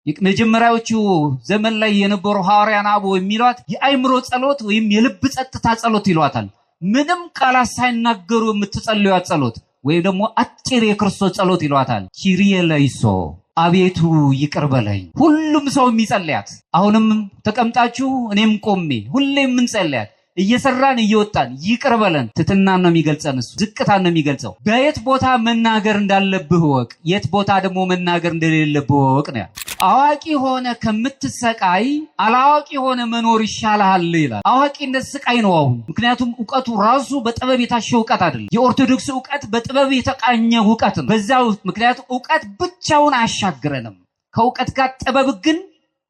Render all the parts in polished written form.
መጀመሪያዎቹ ዘመን ላይ የነበሩ ሐዋርያን አበው የሚሏት የአእምሮ ጸሎት ወይም የልብ ጸጥታ ጸሎት ይሏታል። ምንም ቃላት ሳይናገሩ የምትጸልዩት ጸሎት ወይም ደግሞ አጭር የክርስቶስ ጸሎት ይሏታል። ኪሪየ ለይሶ፣ አቤቱ ይቅር በለኝ። ሁሉም ሰው የሚጸልያት፣ አሁንም ተቀምጣችሁ እኔም ቆሜ ሁሌም የምንጸልያት፣ እየሰራን እየወጣን ይቅር በለን። ትሕትናን ነው የሚገልጸን እሱ፣ ዝቅታን ነው የሚገልጸው። በየት ቦታ መናገር እንዳለብህ እወቅ፣ የት ቦታ ደግሞ መናገር እንደሌለብህ እወቅ ነው። አዋቂ ሆነ ከምትሰቃይ አላዋቂ ሆነ መኖር ይሻልሃል ይላል። አዋቂነት ስቃይ ነው አሁን። ምክንያቱም እውቀቱ ራሱ በጥበብ የታሸ እውቀት አይደለም። የኦርቶዶክስ እውቀት በጥበብ የተቃኘ እውቀት ነው። በዛው ምክንያቱም እውቀት ብቻውን አያሻግረንም። ከእውቀት ጋር ጥበብ ግን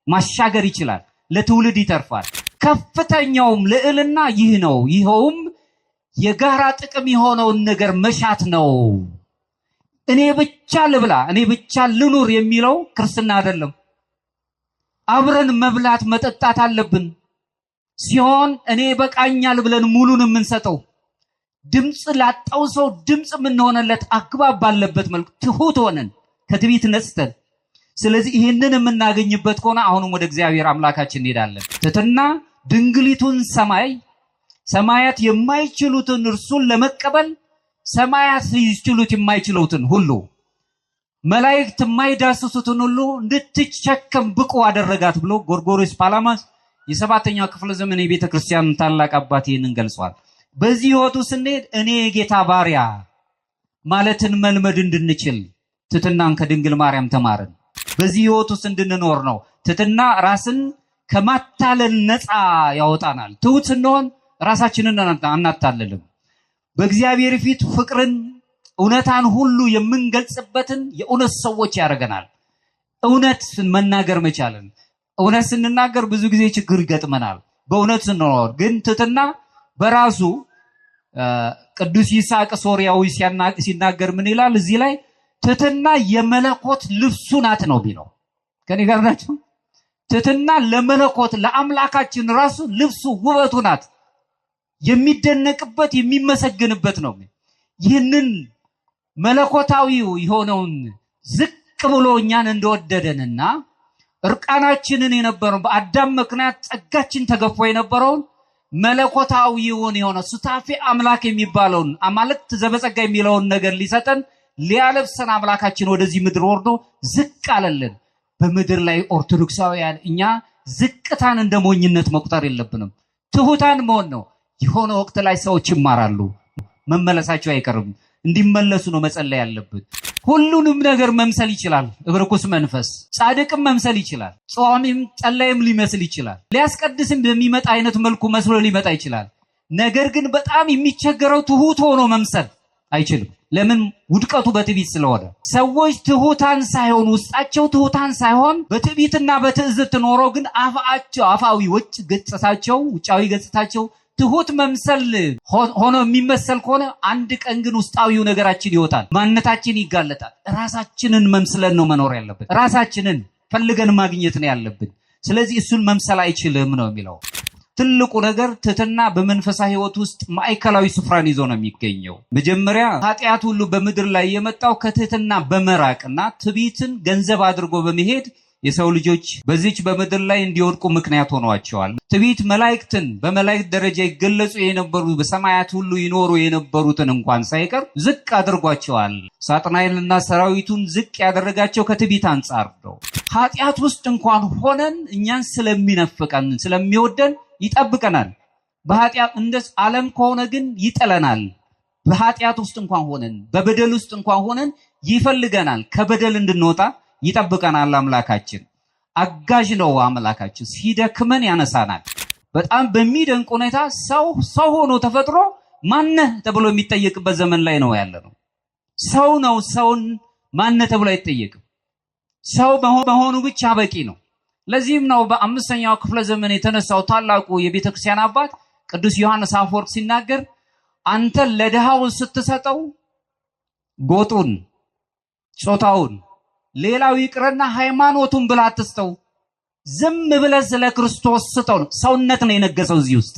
ማሻገር ይችላል። ለትውልድ ይተርፋል። ከፍተኛውም ልዕልና ይህ ነው። ይኸውም የጋራ ጥቅም የሆነውን ነገር መሻት ነው። እኔ ብቻ ልብላ፣ እኔ ብቻ ልኑር የሚለው ክርስትና አይደለም። አብረን መብላት መጠጣት አለብን። ሲሆን እኔ በቃኛል ብለን ሙሉን የምንሰጠው፣ ድምፅ ላጣው ሰው ድምፅ የምንሆነለት አግባብ ባለበት መልኩ ትሁት ሆነን ከትዕቢት ነጽተን። ስለዚህ ይህንን የምናገኝበት ከሆነ አሁንም ወደ እግዚአብሔር አምላካችን እንሄዳለን። ትሕትና ድንግሊቱን ሰማይ ሰማያት የማይችሉትን እርሱን ለመቀበል፣ ሰማያት ሊችሉት የማይችሉትን ሁሉ፣ መላእክት የማይዳስሱትን ሁሉ እንድትሸከም ብቁ አደረጋት ብሎ ጎርጎርዮስ ፓላማስ፣ የሰባተኛው ክፍለ ዘመን የቤተ ክርስቲያን ታላቅ አባት፣ ይህንን ገልጿል። በዚህ ህይወቱ ስንሄድ እኔ የጌታ ባሪያ ማለትን መልመድ እንድንችል ትሕትናን ከድንግል ማርያም ተማርን። በዚህ ህይወት ውስጥ እንድንኖር ነው። ትሕትና ራስን ከማታለል ነፃ ያወጣናል። ትሁት ስንሆን ራሳችንን አናታልልም። በእግዚአብሔር ፊት ፍቅርን፣ እውነታን ሁሉ የምንገልጽበትን የእውነት ሰዎች ያደርገናል። እውነት መናገር መቻልን። እውነት ስንናገር ብዙ ጊዜ ችግር ይገጥመናል። በእውነት ስንኖር ግን ትሕትና በራሱ ቅዱስ ይስሐቅ ሶርያዊ ሲናገር ምን ይላል? እዚህ ላይ ትሕትና የመለኮት ልብሱ ናት ነው ቢለው። ከኔ ጋር ናቸው። ትሕትና ለመለኮት ለአምላካችን ራሱ ልብሱ ውበቱ ናት። የሚደነቅበት የሚመሰገንበት ነው። ይህንን መለኮታዊው የሆነውን ዝቅ ብሎ እኛን እንደወደደንና እርቃናችንን የነበረውን፣ በአዳም ምክንያት ጸጋችን ተገፎ የነበረውን፣ መለኮታዊውን የሆነ ሱታፌ አምላክ የሚባለውን፣ አማልክት ዘበጸጋ የሚለውን ነገር ሊሰጠን ሊያለብሰን አምላካችን ወደዚህ ምድር ወርዶ ዝቅ አለልን። በምድር ላይ ኦርቶዶክሳውያን እኛ ዝቅታን እንደ ሞኝነት መቁጠር የለብንም። ትሁታን መሆን ነው። የሆነ ወቅት ላይ ሰዎች ይማራሉ፣ መመለሳቸው አይቀርም። እንዲመለሱ ነው መጸለይ ያለብን። ሁሉንም ነገር መምሰል ይችላል። እብርኩስ መንፈስ ጻድቅም መምሰል ይችላል። ጾሚም ጸላይም ሊመስል ይችላል። ሊያስቀድስም በሚመጣ አይነት መልኩ መስሎ ሊመጣ ይችላል። ነገር ግን በጣም የሚቸገረው ትሁት ሆኖ መምሰል አይችልም። ለምን? ውድቀቱ በትዕቢት ስለሆነ። ሰዎች ትሁታን ሳይሆን፣ ውስጣቸው ትሁታን ሳይሆን በትዕቢትና በትዕዝት ኖሮ ግን አፋቸው አፋዊ ውጭ ገጽታቸው ውጫዊ ገጽታቸው ትሁት መምሰል ሆኖ የሚመሰል ከሆነ አንድ ቀን ግን ውስጣዊው ነገራችን ይወጣል፣ ማንነታችን ይጋለጣል። ራሳችንን መምስለን ነው መኖር ያለብን። ራሳችንን ፈልገን ማግኘት ነው ያለብን። ስለዚህ እሱን መምሰል አይችልም ነው የሚለው። ትልቁ ነገር ትህትና በመንፈሳዊ ሕይወት ውስጥ ማዕከላዊ ስፍራን ይዞ ነው የሚገኘው። መጀመሪያ ኃጢአት ሁሉ በምድር ላይ የመጣው ከትህትና በመራቅና ትዕቢትን ገንዘብ አድርጎ በመሄድ የሰው ልጆች በዚች በምድር ላይ እንዲወድቁ ምክንያት ሆኗቸዋል። ትዕቢት መላእክትን፣ በመላእክት ደረጃ ይገለጹ የነበሩ፣ በሰማያት ሁሉ ይኖሩ የነበሩትን እንኳን ሳይቀር ዝቅ አድርጓቸዋል። ሳጥናኤልና ሰራዊቱን ዝቅ ያደረጋቸው ከትዕቢት አንጻር ነው። ኃጢአት ውስጥ እንኳን ሆነን እኛን ስለሚነፍቀን ስለሚወደን ይጠብቀናል። በኃጢአት እንደ ዓለም ከሆነ ግን ይጥለናል። በኃጢአት ውስጥ እንኳን ሆነን፣ በበደል ውስጥ እንኳን ሆነን ይፈልገናል። ከበደል እንድንወጣ ይጠብቀናል። አምላካችን አጋዥ ነው። አምላካችን ሲደክመን ያነሳናል። በጣም በሚደንቅ ሁኔታ ሰው ሰው ሆኖ ተፈጥሮ ማነህ ተብሎ የሚጠየቅበት ዘመን ላይ ነው ያለነው። ሰው ነው፣ ሰውን ማነህ ተብሎ አይጠየቅም። ሰው መሆኑ ብቻ በቂ ነው። ለዚህም ነው በአምስተኛው ክፍለ ዘመን የተነሳው ታላቁ የቤተ ክርስቲያን አባት ቅዱስ ዮሐንስ አፈወርቅ ሲናገር፣ አንተ ለድሃው ስትሰጠው ጎጡን፣ ጾታውን፣ ሌላው ይቅርና ሃይማኖቱን ብላ አትስጠው። ዝም ብለህ ስለ ክርስቶስ ስጠው ነው። ሰውነት ነው የነገሰው እዚህ ውስጥ።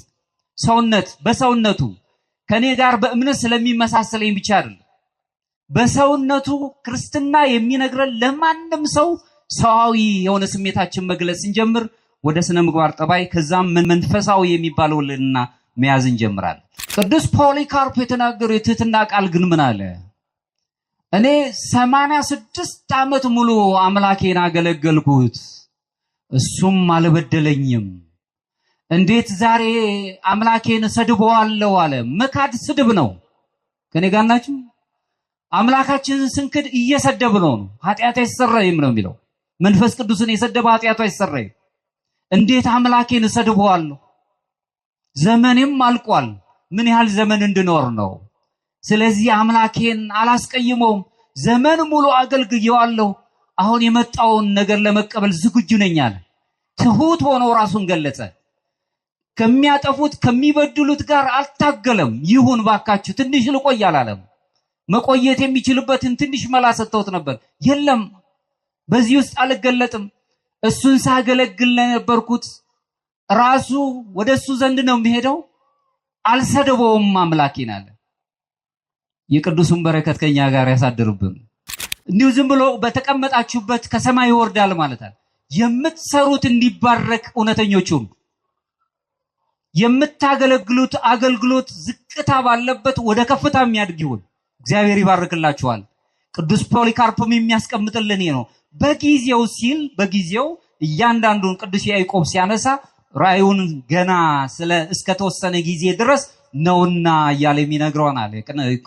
ሰውነት በሰውነቱ ከኔ ጋር በእምነት ስለሚመሳሰለኝ ብቻ አይደለም። በሰውነቱ ክርስትና የሚነግረን ለማንም ሰው ሰዋዊ የሆነ ስሜታችን መግለጽ ስንጀምር ወደ ስነ ምግባር ጠባይ፣ ከዛም መንፈሳዊ የሚባለው ልዕልና መያዝ እንጀምራለን። ቅዱስ ፖሊካርፕ የተናገረው የትህትና ቃል ግን ምን አለ? እኔ 86 ዓመት ሙሉ አምላኬን አገለገልኩት፣ እሱም አልበደለኝም። እንዴት ዛሬ አምላኬን እሰድበዋለሁ አለ። መካድ ስድብ ነው። ከኔ ጋር ናችሁ? አምላካችንን ስንክድ እየሰደብነው ነው። ኃጢአቱ አይሰረይም ነው የሚለው። መንፈስ ቅዱስን የሰደበ ኃጢአቱ አይሰረይም። እንዴት አምላኬን እሰድበዋለሁ? ዘመኔም አልቋል። ምን ያህል ዘመን እንድኖር ነው? ስለዚህ አምላኬን አላስቀይመውም። ዘመን ሙሉ አገልግየዋለሁ። አሁን የመጣውን ነገር ለመቀበል ዝግጁ ነኝ አለ። ትሁት ሆኖ ራሱን ገለጸ። ከሚያጠፉት ከሚበድሉት ጋር አልታገለም። ይሁን ባካችሁ ትንሽ ልቆይ አላለም። መቆየት የሚችልበትን ትንሽ መላ ሰጥተውት ነበር። የለም በዚህ ውስጥ አልገለጥም። እሱን ሳገለግል ለነበርኩት ራሱ ወደ እሱ ዘንድ ነው የሚሄደው። አልሰደበውም አምላኬን አለ። የቅዱሱን በረከት ከኛ ጋር ያሳድርብን። እንዲሁ ዝም ብሎ በተቀመጣችሁበት ከሰማይ ይወርዳል ማለት አለ። የምትሰሩት እንዲባረክ እውነተኞች ሁኑ። የምታገለግሉት አገልግሎት ዝቅታ ባለበት ወደ ከፍታ የሚያድግ ይሁን። እግዚአብሔር ይባርክላችኋል። ቅዱስ ፖሊካርፕም የሚያስቀምጥልን ይሄ ነው። በጊዜው ሲል በጊዜው እያንዳንዱን ቅዱስ ያዕቆብ ሲያነሳ ራእዩን ገና ስለ እስከተወሰነ ጊዜ ድረስ ነውና እያለ የሚነግረናል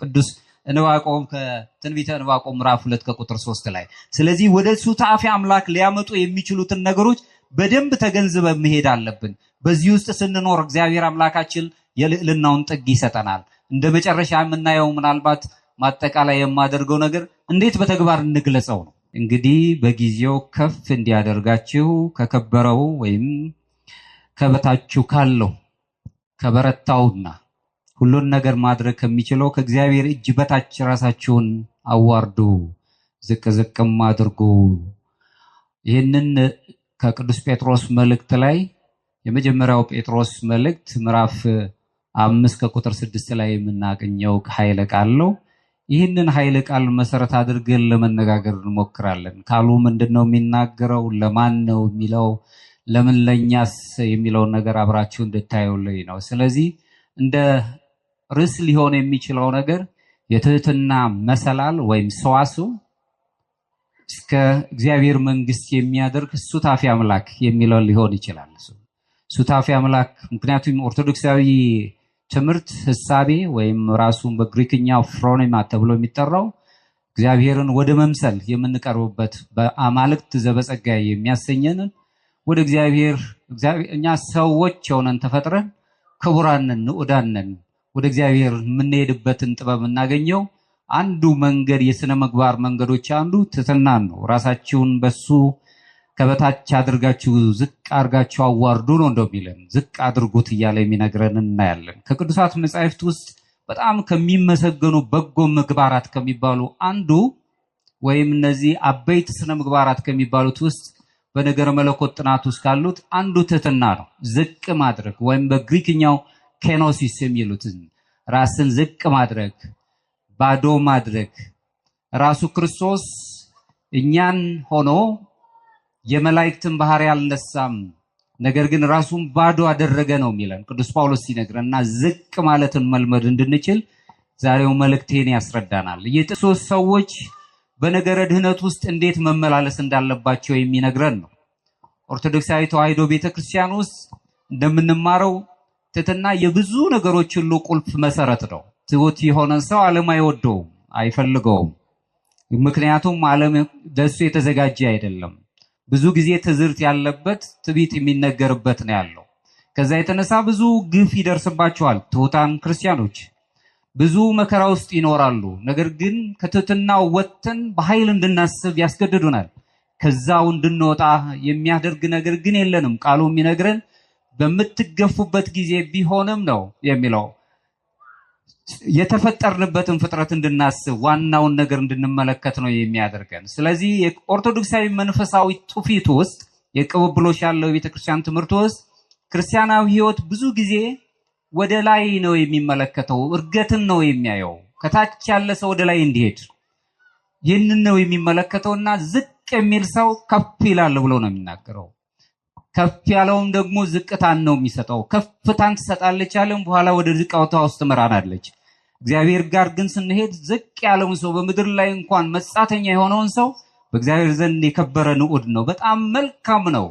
ቅዱስ ዕንባቆም ከትንቢተ ዕንባቆም ምዕራፍ 2 ከቁጥር 3 ላይ። ስለዚህ ወደ ሱታፌ አምላክ ሊያመጡ የሚችሉትን ነገሮች በደንብ ተገንዝበን መሄድ አለብን። በዚህ ውስጥ ስንኖር እግዚአብሔር አምላካችን የልዕልናውን ጥግ ይሰጠናል። እንደ መጨረሻ የምናየው ምናልባት ማጠቃለያ የማደርገው ነገር እንዴት በተግባር እንግለጸው ነው። እንግዲህ በጊዜው ከፍ እንዲያደርጋችሁ ከከበረው ወይም ከበታችሁ ካለው ከበረታውና ሁሉን ነገር ማድረግ ከሚችለው ከእግዚአብሔር እጅ በታች ራሳችሁን አዋርዱ፣ ዝቅ ዝቅም አድርጉ። ይህንን ከቅዱስ ጴጥሮስ መልእክት ላይ የመጀመሪያው ጴጥሮስ መልእክት ምዕራፍ 5 ከቁጥር 6 ላይ የምናገኘው ኃይለ ቃል ነው። ይህንን ኃይለ ቃል መሰረት አድርገን ለመነጋገር እንሞክራለን። ቃሉ ምንድነው የሚናገረው? ለማን ነው የሚለው? ለምን ለኛስ የሚለውን ነገር አብራችሁ እንድታዩልኝ ነው። ስለዚህ እንደ ርዕስ ሊሆን የሚችለው ነገር የትህትና መሰላል ወይም ሰዋስው እስከ እግዚአብሔር መንግስት የሚያደርግ ሱታፌ አምላክ የሚለው ሊሆን ይችላል። ሱታፌ አምላክ ምክንያቱም ኦርቶዶክሳዊ ትምህርት ህሳቤ ወይም ራሱን በግሪክኛው ፍሮኔማ ተብሎ የሚጠራው እግዚአብሔርን ወደ መምሰል የምንቀርብበት በአማልክት ዘበጸጋ የሚያሰኘንን ወደ እግዚአብሔር እኛ ሰዎች ሆነን ተፈጥረን ክቡራን ነን፣ ንዑዳን ነን። ወደ እግዚአብሔር የምንሄድበትን ጥበብ የምናገኘው አንዱ መንገድ የስነ ምግባር መንገዶች አንዱ ትህትናን ነው። ራሳችሁን በሱ ከበታች አድርጋችሁ ዝቅ አድርጋችሁ አዋርዱ ነው እንደሚለን ዝቅ አድርጉት እያለ የሚነግረን እናያለን። ከቅዱሳት መጻሕፍት ውስጥ በጣም ከሚመሰገኑ በጎ ምግባራት ከሚባሉ አንዱ ወይም እነዚህ አበይት ስነ ምግባራት ከሚባሉት ውስጥ በነገረ መለኮት ጥናት ውስጥ ካሉት አንዱ ትህትና ነው። ዝቅ ማድረግ ወይም በግሪክኛው ኬኖሲስ የሚሉት ራስን ዝቅ ማድረግ፣ ባዶ ማድረግ። ራሱ ክርስቶስ እኛን ሆኖ የመላእክትን ባህሪ አልነሳም፣ ነገር ግን ራሱን ባዶ አደረገ ነው የሚለን ቅዱስ ጳውሎስ ሲነግረንና ዝቅ ማለትን መልመድ እንድንችል ዛሬው መልእክቴን ያስረዳናል። የጥሶስ ሰዎች በነገረ ድህነት ውስጥ እንዴት መመላለስ እንዳለባቸው የሚነግረን ነው። ኦርቶዶክሳዊ ተዋሕዶ ቤተክርስቲያን ውስጥ እንደምንማረው ትህትና የብዙ ነገሮች ሁሉ ቁልፍ መሰረት ነው። ትሁት የሆነ ሰው ዓለም አይወደውም፣ አይፈልገውም። ምክንያቱም ዓለም ለሱ የተዘጋጀ አይደለም። ብዙ ጊዜ ትዝርት ያለበት ትዕቢት የሚነገርበት ነው ያለው። ከዛ የተነሳ ብዙ ግፍ ይደርስባቸዋል። ትሁታን ክርስቲያኖች ብዙ መከራ ውስጥ ይኖራሉ። ነገር ግን ከትህትናው ወጥተን በኃይል እንድናስብ ያስገድዱናል። ከዛው እንድንወጣ የሚያደርግ ነገር ግን የለንም። ቃሉ የሚነግረን በምትገፉበት ጊዜ ቢሆንም ነው የሚለው። የተፈጠርንበትን ፍጥረት እንድናስብ ዋናውን ነገር እንድንመለከት ነው የሚያደርገን። ስለዚህ የኦርቶዶክሳዊ መንፈሳዊ ትውፊት ውስጥ የቅብብሎሽ ያለው የቤተክርስቲያን ትምህርት ውስጥ ክርስቲያናዊ ሕይወት ብዙ ጊዜ ወደ ላይ ነው የሚመለከተው፣ እርገትን ነው የሚያየው። ከታች ያለ ሰው ወደ ላይ እንዲሄድ ይህንን ነው የሚመለከተውና ዝቅ የሚል ሰው ከፍ ይላል ብሎ ነው የሚናገረው። ከፍ ያለውም ደግሞ ዝቅታን ነው የሚሰጠው። ከፍታን ትሰጣለች ዓለም፣ በኋላ ወደ ዝቅታ ውስጥ ትመራናለች። እግዚአብሔር ጋር ግን ስንሄድ ዝቅ ያለውን ሰው በምድር ላይ እንኳን መጻተኛ የሆነውን ሰው በእግዚአብሔር ዘንድ የከበረ ንዑድ ነው። በጣም መልካም ነው።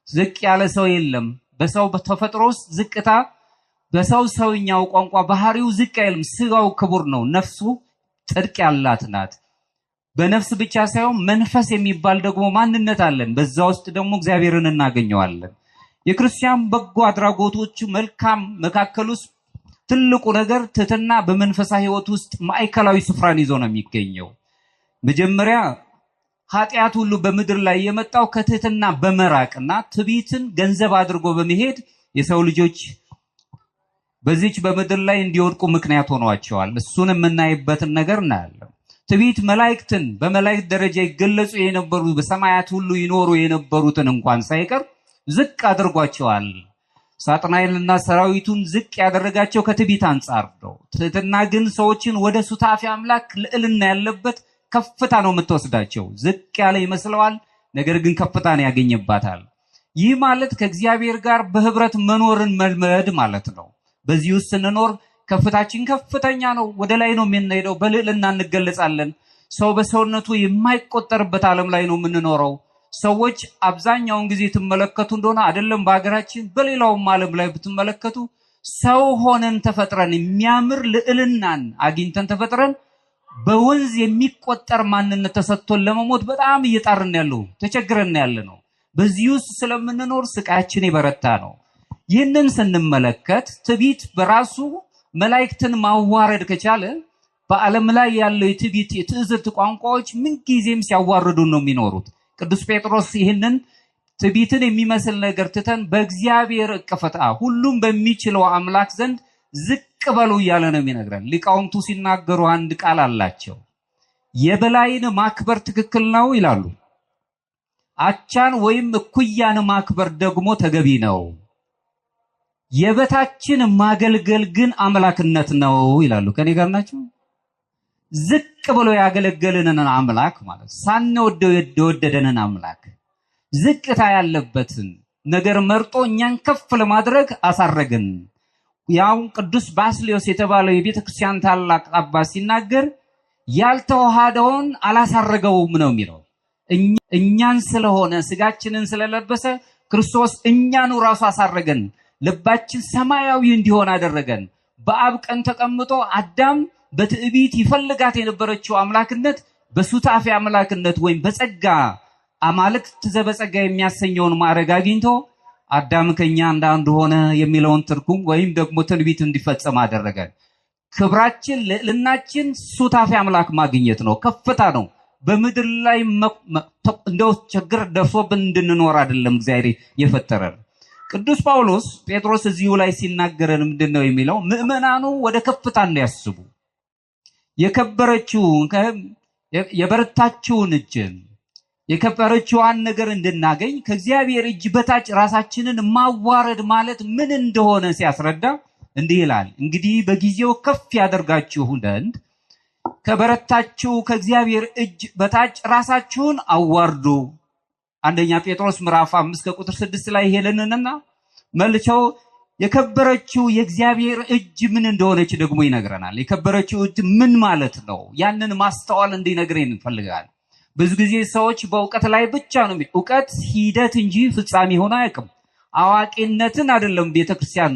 ዝቅ ያለ ሰው የለም። በሰው በተፈጥሮ ውስጥ ዝቅታ በሰው ሰውኛው ቋንቋ ባህሪው ዝቅ አይልም። ስጋው ክቡር ነው። ነፍሱ ጽድቅ ያላት ናት። በነፍስ ብቻ ሳይሆን መንፈስ የሚባል ደግሞ ማንነት አለን። በዛ ውስጥ ደግሞ እግዚአብሔርን እናገኘዋለን። የክርስቲያን በጎ አድራጎቶች መልካም መካከል ውስጥ ትልቁ ነገር ትህትና በመንፈሳዊ ሕይወት ውስጥ ማዕከላዊ ስፍራን ይዞ ነው የሚገኘው። መጀመሪያ ኃጢአት ሁሉ በምድር ላይ የመጣው ከትህትና በመራቅና ትዕቢትን ገንዘብ አድርጎ በመሄድ የሰው ልጆች በዚች በምድር ላይ እንዲወድቁ ምክንያት ሆኗቸዋል። እሱን የምናይበትን ነገር እናያለን። ትዕቢት መላእክትን በመላእክት ደረጃ ይገለጹ የነበሩ በሰማያት ሁሉ ይኖሩ የነበሩትን እንኳን ሳይቀር ዝቅ አድርጓቸዋል። ሳጥናኤልና ሰራዊቱን ዝቅ ያደረጋቸው ከትዕቢት አንጻር ነው። ትህትና ግን ሰዎችን ወደ ሱታፌ አምላክ ልዕልና ያለበት ከፍታ ነው የምትወስዳቸው። ዝቅ ያለ ይመስለዋል፣ ነገር ግን ከፍታን ያገኝባታል። ይህ ማለት ከእግዚአብሔር ጋር በህብረት መኖርን መልመድ ማለት ነው። በዚህ ውስጥ ስንኖር ከፍታችን ከፍተኛ ነው። ወደ ላይ ነው የምንሄደው፣ በልዕልና እንገለጻለን። ሰው በሰውነቱ የማይቆጠርበት ዓለም ላይ ነው የምንኖረው። ሰዎች አብዛኛውን ጊዜ ትመለከቱ እንደሆነ አይደለም በሀገራችን በሌላውም ዓለም ላይ ብትመለከቱ ሰው ሆነን ተፈጥረን የሚያምር ልዕልናን አግኝተን ተፈጥረን በወንዝ የሚቆጠር ማንነት ተሰጥቶን ለመሞት በጣም እየጣርን ያለው ተቸግረን ያለ ነው። በዚህ ውስጥ ስለምንኖር ስቃያችን የበረታ ነው። ይህንን ስንመለከት ትዕቢት በራሱ መላእክትን ማዋረድ ከቻለ በዓለም ላይ ያለው የትዕቢት የትዕዝርት ቋንቋዎች ምንጊዜም ሲያዋርዱ ነው የሚኖሩት። ቅዱስ ጴጥሮስ ይህንን ትዕቢትን የሚመስል ነገር ትተን በእግዚአብሔር እቅፈታ ሁሉም በሚችለው አምላክ ዘንድ ዝቅ በሉ እያለ ነው የሚነግረን። ሊቃውንቱ ሲናገሩ አንድ ቃል አላቸው። የበላይን ማክበር ትክክል ነው ይላሉ። አቻን ወይም እኩያን ማክበር ደግሞ ተገቢ ነው። የበታችን ማገልገል ግን አምላክነት ነው ይላሉ። ከኔ ጋር ናቸው። ዝቅ ብሎ ያገለገልንን አምላክ ማለት ሳንወደው የወደደንን አምላክ ዝቅታ ያለበትን ነገር መርጦ እኛን ከፍ ለማድረግ አሳረግን። ያው ቅዱስ ባስልዮስ የተባለው የቤተክርስቲያን ታላቅ አባት ሲናገር ያልተዋሃደውን አላሳረገውም ነው የሚለው። እኛን ስለሆነ ስጋችንን ስለለበሰ ክርስቶስ እኛኑ ራሱ አሳረገን። ልባችን ሰማያዊ እንዲሆን አደረገን። በአብ ቀን ተቀምጦ አዳም በትዕቢት ይፈልጋት የነበረችው አምላክነት በሱታፌ አምላክነት ወይም በጸጋ አማልክት ዘበጸጋ የሚያሰኘውን ማዕረግ አግኝቶ አዳም ከኛ እንዳንዱ ሆነ የሚለውን ትርጉም ወይም ደግሞ ትንቢት እንዲፈጸም አደረገን። ክብራችን ልዕልናችን ሱታፌ አምላክ ማግኘት ነው፣ ከፍታ ነው። በምድር ላይ እንደው ችግር ደርሶብን እንድንኖር አይደለም እግዚአብሔር የፈጠረን። ቅዱስ ጳውሎስ ጴጥሮስ እዚሁ ላይ ሲናገረን ምንድን ነው የሚለው? ምዕመናኑ ወደ ከፍታ እንዲያስቡ የከበረችውን የበረታችውን እጅን የከበረችዋን ነገር እንድናገኝ ከእግዚአብሔር እጅ በታች ራሳችንን ማዋረድ ማለት ምን እንደሆነ ሲያስረዳ እንዲህ ይላል። እንግዲህ በጊዜው ከፍ ያደርጋችሁ ዘንድ ከበረታችሁ ከእግዚአብሔር እጅ በታች ራሳችሁን አዋርዱ። አንደኛ ጴጥሮስ ምዕራፍ 5 ከቁጥር 6 ላይ ይሄንንና መልቸው የከበረችው የእግዚአብሔር እጅ ምን እንደሆነች ደግሞ ይነግረናል። የከበረችው እጅ ምን ማለት ነው? ያንን ማስተዋል እንዲነግረን እንፈልጋለን። ብዙ ጊዜ ሰዎች በእውቀት ላይ ብቻ ነው። እውቀት ሂደት እንጂ ፍጻሜ ሆኖ አያውቅም። አዋቂነትን አይደለም ቤተክርስቲያን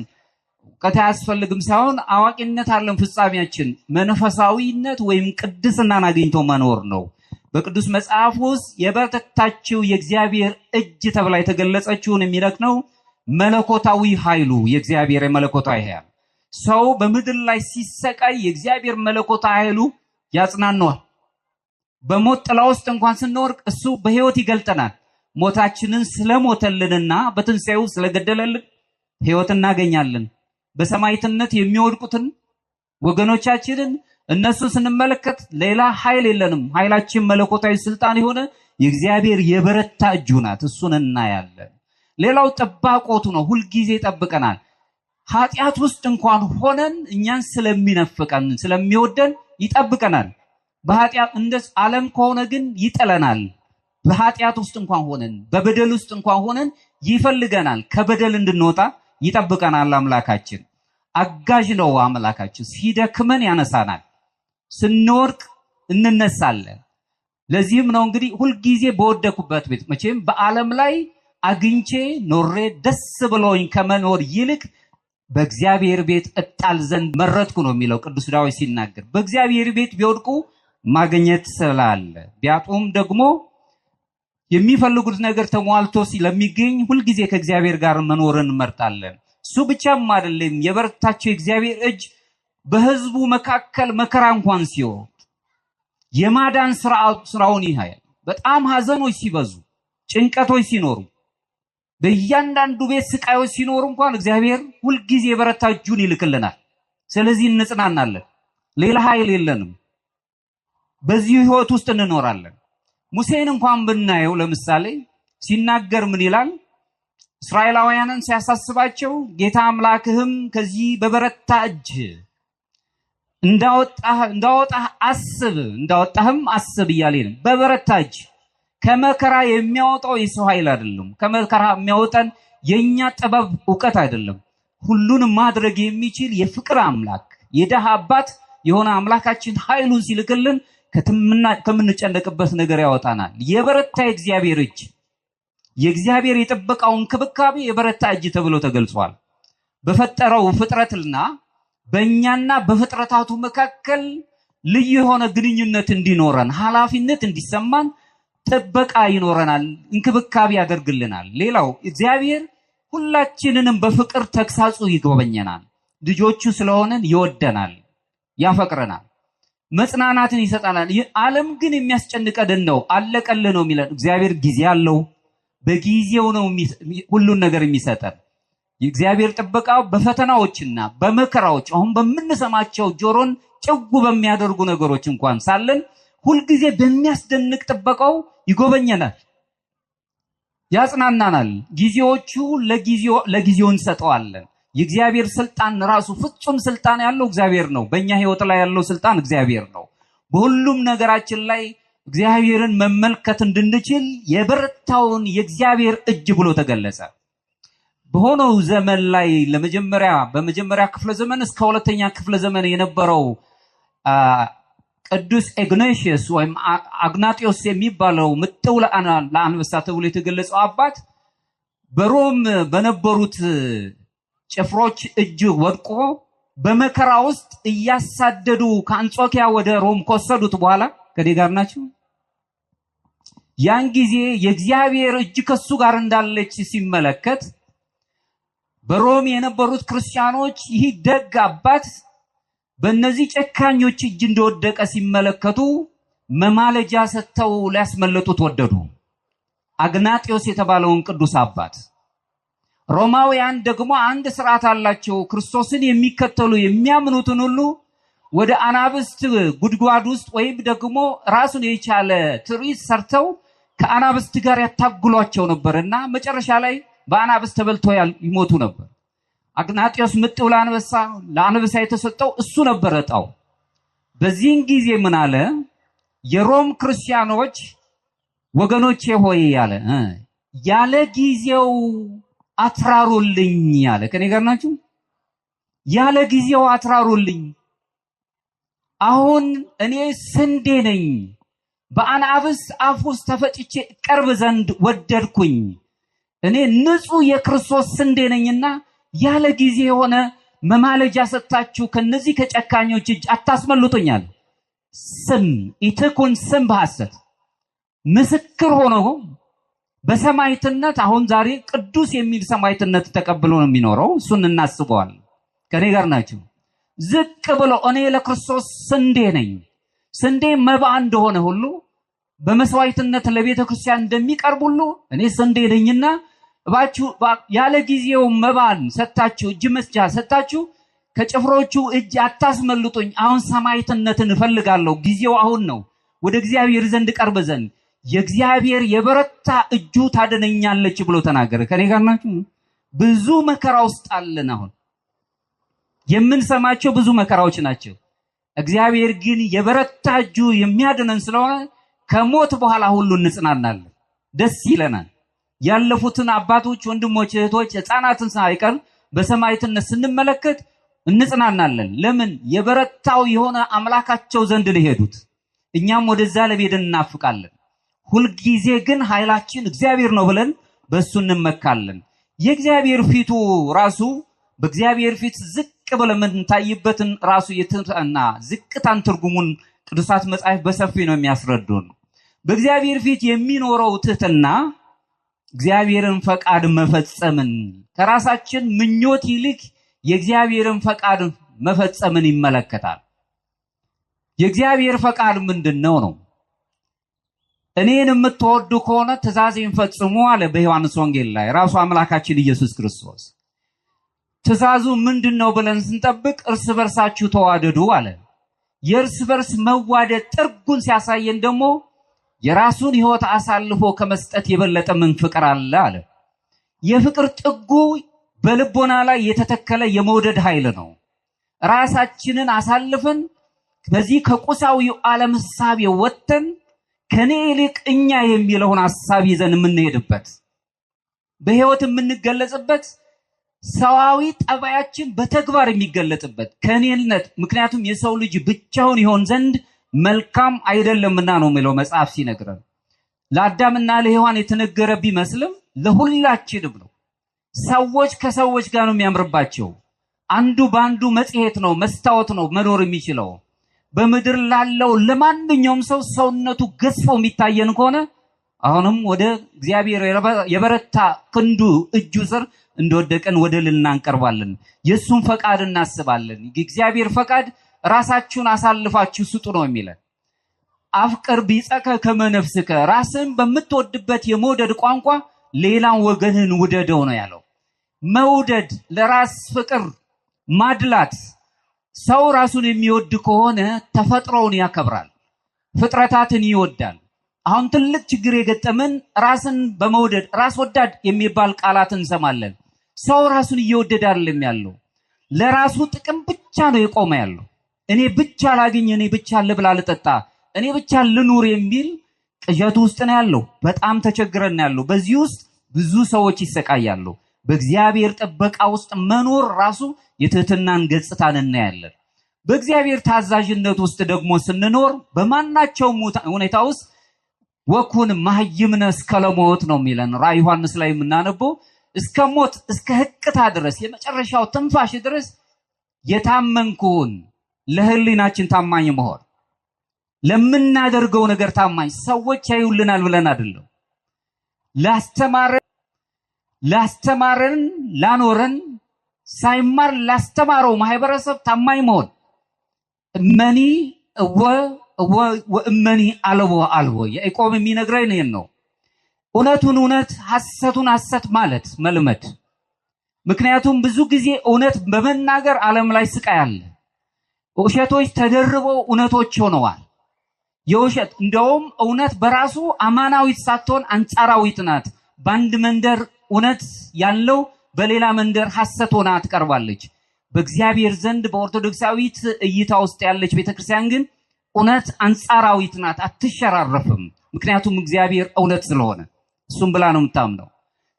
እውቀት አያስፈልግም ሳይሆን አዋቂነት አለም ፍጻሜያችን መንፈሳዊነት ወይም ቅድስናን አግኝቶ መኖር ነው። በቅዱስ መጽሐፍ ውስጥ የበረታችው የእግዚአብሔር እጅ ተብላ የተገለጸችውን የሚለክ ነው መለኮታዊ ኃይሉ የእግዚአብሔር የመለኮታዊ ኃይል። ሰው በምድር ላይ ሲሰቃይ የእግዚአብሔር መለኮታዊ ኃይሉ ያጽናናዋል። በሞት ጥላ ውስጥ እንኳን ስንወርቅ እሱ በሕይወት ይገልጠናል። ሞታችንን ስለሞተልንና በትንሣኤው ስለገደለልን ሕይወት እናገኛለን። በሰማዕትነት የሚወድቁትን ወገኖቻችንን እነሱን ስንመለከት ሌላ ኃይል የለንም። ኃይላችን መለኮታዊ ስልጣን የሆነ የእግዚአብሔር የበረታ እጁ ናት። እሱን እናያለን። ሌላው ጥባቆቱ ነው። ሁልጊዜ ይጠብቀናል። ኃጢአት ውስጥ እንኳን ሆነን እኛን ስለሚነፍቀን ስለሚወደን ይጠብቀናል። በኃጢአት እንደ ዓለም ከሆነ ግን ይጥለናል። በኃጢአት ውስጥ እንኳን ሆነን በበደል ውስጥ እንኳን ሆነን ይፈልገናል። ከበደል እንድንወጣ ይጠብቀናል። አምላካችን አጋዥ ነው። አምላካችን ሲደክመን ያነሳናል፣ ስንወድቅ እንነሳለን። ለዚህም ነው እንግዲህ ሁልጊዜ በወደኩበት ቤት መቼም በዓለም ላይ አግኝቼ ኖሬ ደስ ብሎኝ ከመኖር ይልቅ በእግዚአብሔር ቤት እጣል ዘንድ መረጥኩ ነው የሚለው ቅዱስ ዳዊት ሲናገር። በእግዚአብሔር ቤት ቢወድቁ ማግኘት ስላለ ቢያጡም ደግሞ የሚፈልጉት ነገር ተሟልቶ ስለሚገኝ ሁልጊዜ ከእግዚአብሔር ጋር መኖርን እንመርጣለን። እሱ ብቻም አይደለም፣ የበረታቸው የእግዚአብሔር እጅ በሕዝቡ መካከል መከራ እንኳን ሲወርድ የማዳን ስራውን ይታያል። በጣም ሀዘኖች ሲበዙ፣ ጭንቀቶች ሲኖሩ፣ በእያንዳንዱ ቤት ስቃዮች ሲኖሩ እንኳን እግዚአብሔር ሁልጊዜ የበረታ እጁን ይልክልናል። ስለዚህ እንጽናናለን። ሌላ ኃይል የለንም። በዚህ ህይወት ውስጥ እንኖራለን። ሙሴን እንኳን ብናየው ለምሳሌ ሲናገር ምን ይላል? እስራኤላውያንን ሲያሳስባቸው ጌታ አምላክህም ከዚህ በበረታ እጅ እንዳወጣህ አስብ፣ እንዳወጣህም አስብ እያለ ነው። በበረታ እጅ ከመከራ የሚያወጣው የሰው ኃይል አይደለም። ከመከራ የሚያወጣን የኛ ጥበብ እውቀት አይደለም። ሁሉንም ማድረግ የሚችል የፍቅር አምላክ የደሃ አባት የሆነ አምላካችን ኃይሉን ሲልክልን ከምንጨነቅበት ነገር ያወጣናል። የበረታ የእግዚአብሔር እጅ፣ የእግዚአብሔር የጥበቃው እንክብካቤ የበረታ እጅ ተብሎ ተገልጿል። በፈጠረው ፍጥረትና በእኛና በፍጥረታቱ መካከል ልዩ የሆነ ግንኙነት እንዲኖረን ኃላፊነት እንዲሰማን ጥበቃ ይኖረናል፣ እንክብካቤ ያደርግልናል። ሌላው እግዚአብሔር ሁላችንንም በፍቅር ተግሳጹ ይጎበኘናል። ልጆቹ ስለሆነን ይወደናል፣ ያፈቅረናል፣ መጽናናትን ይሰጠናል። ዓለም ግን የሚያስጨንቀን ነው፣ አለቀልህ ነው የሚለን። እግዚአብሔር ጊዜ አለው። በጊዜው ነው ሁሉን ነገር የሚሰጠን። የእግዚአብሔር ጥበቃ በፈተናዎችና በመከራዎች አሁን በምንሰማቸው ጆሮን ጭው በሚያደርጉ ነገሮች እንኳን ሳለን ሁልጊዜ በሚያስደንቅ ጥበቃው ይጎበኘናል፣ ያጽናናናል። ጊዜዎቹ ለጊዜው እንሰጠዋለን። የእግዚአብሔር ስልጣን ራሱ ፍጹም ስልጣን ያለው እግዚአብሔር ነው። በእኛ ሕይወት ላይ ያለው ስልጣን እግዚአብሔር ነው። በሁሉም ነገራችን ላይ እግዚአብሔርን መመልከት እንድንችል የበረታውን የእግዚአብሔር እጅ ብሎ ተገለጸ። በሆነው ዘመን ላይ በመጀመሪያ ክፍለ ዘመን እስከ ሁለተኛ ክፍለ ዘመን የነበረው ቅዱስ ኢግናቲየስ ወይም አግናጢዮስ የሚባለው ምጥው ለአንበሳ ተብሎ የተገለጸው አባት በሮም በነበሩት ጭፍሮች እጅ ወድቆ በመከራ ውስጥ እያሳደዱ ከአንጾኪያ ወደ ሮም ከወሰዱት በኋላ ከኔ ጋር ናችሁ? ያን ጊዜ የእግዚአብሔር እጅ ከሱ ጋር እንዳለች ሲመለከት በሮም የነበሩት ክርስቲያኖች ይህ ደግ አባት በእነዚህ ጨካኞች እጅ እንደወደቀ ሲመለከቱ መማለጃ ሰጥተው ሊያስመልጡት ወደዱ። አግናጢዮስ የተባለውን ቅዱስ አባት። ሮማውያን ደግሞ አንድ ስርዓት አላቸው። ክርስቶስን የሚከተሉ የሚያምኑትን ሁሉ ወደ አናብስት ጉድጓድ ውስጥ ወይም ደግሞ ራሱን የቻለ ትርኢት ሰርተው ከአናብስት ጋር ያታግሏቸው ነበርና መጨረሻ ላይ በአናብስት ተበልተው ይሞቱ ነበር። አግናጢዮስ ምጥው ለአንበሳ የተሰጠው እሱ ነበር እጣው። በዚህን ጊዜ ምን አለ? የሮም ክርስቲያኖች ወገኖቼ ሆይ አለ፣ ያለ ጊዜው አትራሩልኝ አለ። ከኔ ጋር ናችሁ? ያለ ጊዜው አትራሩልኝ። አሁን እኔ ስንዴ ነኝ፣ በአናብስት አፍ ውስጥ ተፈጭቼ ቀርብ ዘንድ ወደድኩኝ። እኔ ንጹህ የክርስቶስ ስንዴ ነኝና ያለ ጊዜ የሆነ መማለጃ ሰጥታችሁ ከነዚህ ከጨካኞች እጅ አታስመልጡኛል። ስም ኢትኩን ስም በሐሰት ምስክር ሆኖ በሰማዕትነት አሁን ዛሬ ቅዱስ የሚል ሰማዕትነት ተቀብሎ ነው የሚኖረው። እሱን እናስበዋል። ከኔ ጋር ናችሁ? ዝቅ ብሎ እኔ ለክርስቶስ ስንዴ ነኝ፣ ስንዴ መባ እንደሆነ ሁሉ በመስዋዕትነት ለቤተ ክርስቲያን እንደሚቀርብ ሁሉ እኔ ስንዴ ነኝና እባችሁ ያለ ጊዜው መባን ሰጥታችሁ እጅ መስጫ ሰጥታችሁ ከጭፍሮቹ እጅ አታስመልጡኝ። አሁን ሰማዕትነትን እፈልጋለሁ። ጊዜው አሁን ነው። ወደ እግዚአብሔር ዘንድ ቀርብ ዘንድ የእግዚአብሔር የበረታ እጁ ታድነኛለች ብሎ ተናገረ። ከኔ ጋር ናችሁ? ብዙ መከራ ውስጥ አለን። አሁን የምንሰማቸው ብዙ መከራዎች ናቸው። እግዚአብሔር ግን የበረታ እጁ የሚያድነን ስለሆነ ከሞት በኋላ ሁሉ እንጽናናለን። ደስ ይለናል። ያለፉትን አባቶች፣ ወንድሞች፣ እህቶች፣ ሕፃናትን ሳይቀር በሰማዕትነት ስንመለከት እንጽናናለን። ለምን? የበረታው የሆነ አምላካቸው ዘንድ ሊሄዱት፣ እኛም ወደዛ ለመሄድ እናፍቃለን። ሁልጊዜ ግን ኃይላችን እግዚአብሔር ነው ብለን በእሱ እንመካለን። የእግዚአብሔር ፊቱ ራሱ በእግዚአብሔር ፊት ዝቅ ብለን የምንታይበትን ራሱ የትህትና ዝቅታን ትርጉሙን ቅዱሳት መጻሕፍት በሰፊ ነው የሚያስረዱን። በእግዚአብሔር ፊት የሚኖረው ትህትና እግዚአብሔርን ፈቃድ መፈጸምን ከራሳችን ምኞት ይልቅ የእግዚአብሔርን ፈቃድ መፈጸምን ይመለከታል። የእግዚአብሔር ፈቃድ ምንድን ነው ነው? እኔን የምትወዱ ከሆነ ትእዛዜን ፈጽሙ አለ በዮሐንስ ወንጌል ላይ ራሱ አምላካችን ኢየሱስ ክርስቶስ። ትእዛዙ ምንድን ነው ብለን ስንጠብቅ እርስ በርሳችሁ ተዋደዱ አለ። የእርስ በርስ መዋደድ ጥርጉን ሲያሳየን ደግሞ የራሱን ሕይወት አሳልፎ ከመስጠት የበለጠ ምን ፍቅር አለ አለ። የፍቅር ጥጉ በልቦና ላይ የተተከለ የመውደድ ኃይል ነው። ራሳችንን አሳልፈን በዚህ ከቁሳዊው ዓለም ሐሳብ ወጥተን ከኔ ይልቅ እኛ የሚለውን ሐሳብ ይዘን የምንሄድበት፣ በሕይወት የምንገለጽበት፣ ሰዋዊ ጠባያችን በተግባር የሚገለጥበት ከኔነት። ምክንያቱም የሰው ልጅ ብቻውን ይሆን ዘንድ መልካም አይደለምና ነው የሚለው መጽሐፍ ሲነግረን። ለአዳምና ለሔዋን የተነገረ ቢመስልም ለሁላችንም ነው። ሰዎች ከሰዎች ጋር ነው የሚያምርባቸው። አንዱ በአንዱ መጽሔት ነው፣ መስታወት ነው መኖር የሚችለው። በምድር ላለው ለማንኛውም ሰው ሰውነቱ ገዝፎ የሚታየን ከሆነ አሁንም ወደ እግዚአብሔር የበረታ ክንዱ እጁ ስር እንደወደቀን ወደ ልና እንቀርባለን። የእሱን ፈቃድ እናስባለን። የእግዚአብሔር ፈቃድ ራሳችሁን አሳልፋችሁ ስጡ ነው የሚለን። አፍቅር ቢጸከ ከመነፍስከ፣ ራስን በምትወድበት የመውደድ ቋንቋ ሌላን ወገንህን ውደደው ነው ያለው። መውደድ፣ ለራስ ፍቅር ማድላት። ሰው ራሱን የሚወድ ከሆነ ተፈጥሮውን ያከብራል፣ ፍጥረታትን ይወዳል። አሁን ትልቅ ችግር የገጠመን ራስን በመውደድ ራስ ወዳድ የሚባል ቃላት እንሰማለን። ሰው ራሱን እየወደደ አይደለም ያለው፣ ለራሱ ጥቅም ብቻ ነው የቆመ ያለው። እኔ ብቻ ላግኝ፣ እኔ ብቻ ልብላ ልጠጣ፣ እኔ ብቻ ልኑር የሚል ቅዠቱ ውስጥ ነው ያለው። በጣም ተቸግረን ያለው። በዚህ ውስጥ ብዙ ሰዎች ይሰቃያሉ። በእግዚአብሔር ጥበቃ ውስጥ መኖር ራሱ የትህትናን ገጽታን እናያለን። በእግዚአብሔር ታዛዥነት ውስጥ ደግሞ ስንኖር በማናቸውም ሁኔታ ውስጥ ወኩን መሃይምነ እስከ ለሞት ነው የሚለን ራዕይ ዮሐንስ ላይ የምናነበው። እስከ ሞት፣ እስከ ህቅታ ድረስ፣ የመጨረሻው ትንፋሽ ድረስ የታመንኩን፣ ለህሊናችን ታማኝ መሆን፣ ለምናደርገው ነገር ታማኝ፣ ሰዎች ያዩልናል ብለን አይደለም። ላስተማረን፣ ላኖረን፣ ሳይማር ላስተማረው ማህበረሰብ ታማኝ መሆን። እመኒ እወ እወ ወእመኒ አልቦ አልቦ፣ ያዕቆብ የሚነግረን ይሄን ነው። እውነቱን እውነት ሐሰቱን ሐሰት ማለት መልመድ። ምክንያቱም ብዙ ጊዜ እውነት በመናገር ዓለም ላይ ስቃይ አለ። ውሸቶች ተደርበው እውነቶች ሆነዋል። የውሸት እንደውም እውነት በራሱ አማናዊት ሳትሆን አንጻራዊት ናት። በአንድ መንደር እውነት ያለው በሌላ መንደር ሐሰት ሆና ትቀርባለች። በእግዚአብሔር ዘንድ በኦርቶዶክሳዊት እይታ ውስጥ ያለች ቤተክርስቲያን ግን እውነት አንጻራዊት ናት፣ አትሸራረፍም። ምክንያቱም እግዚአብሔር እውነት ስለሆነ እሱም ብላ ነው የምታምነው።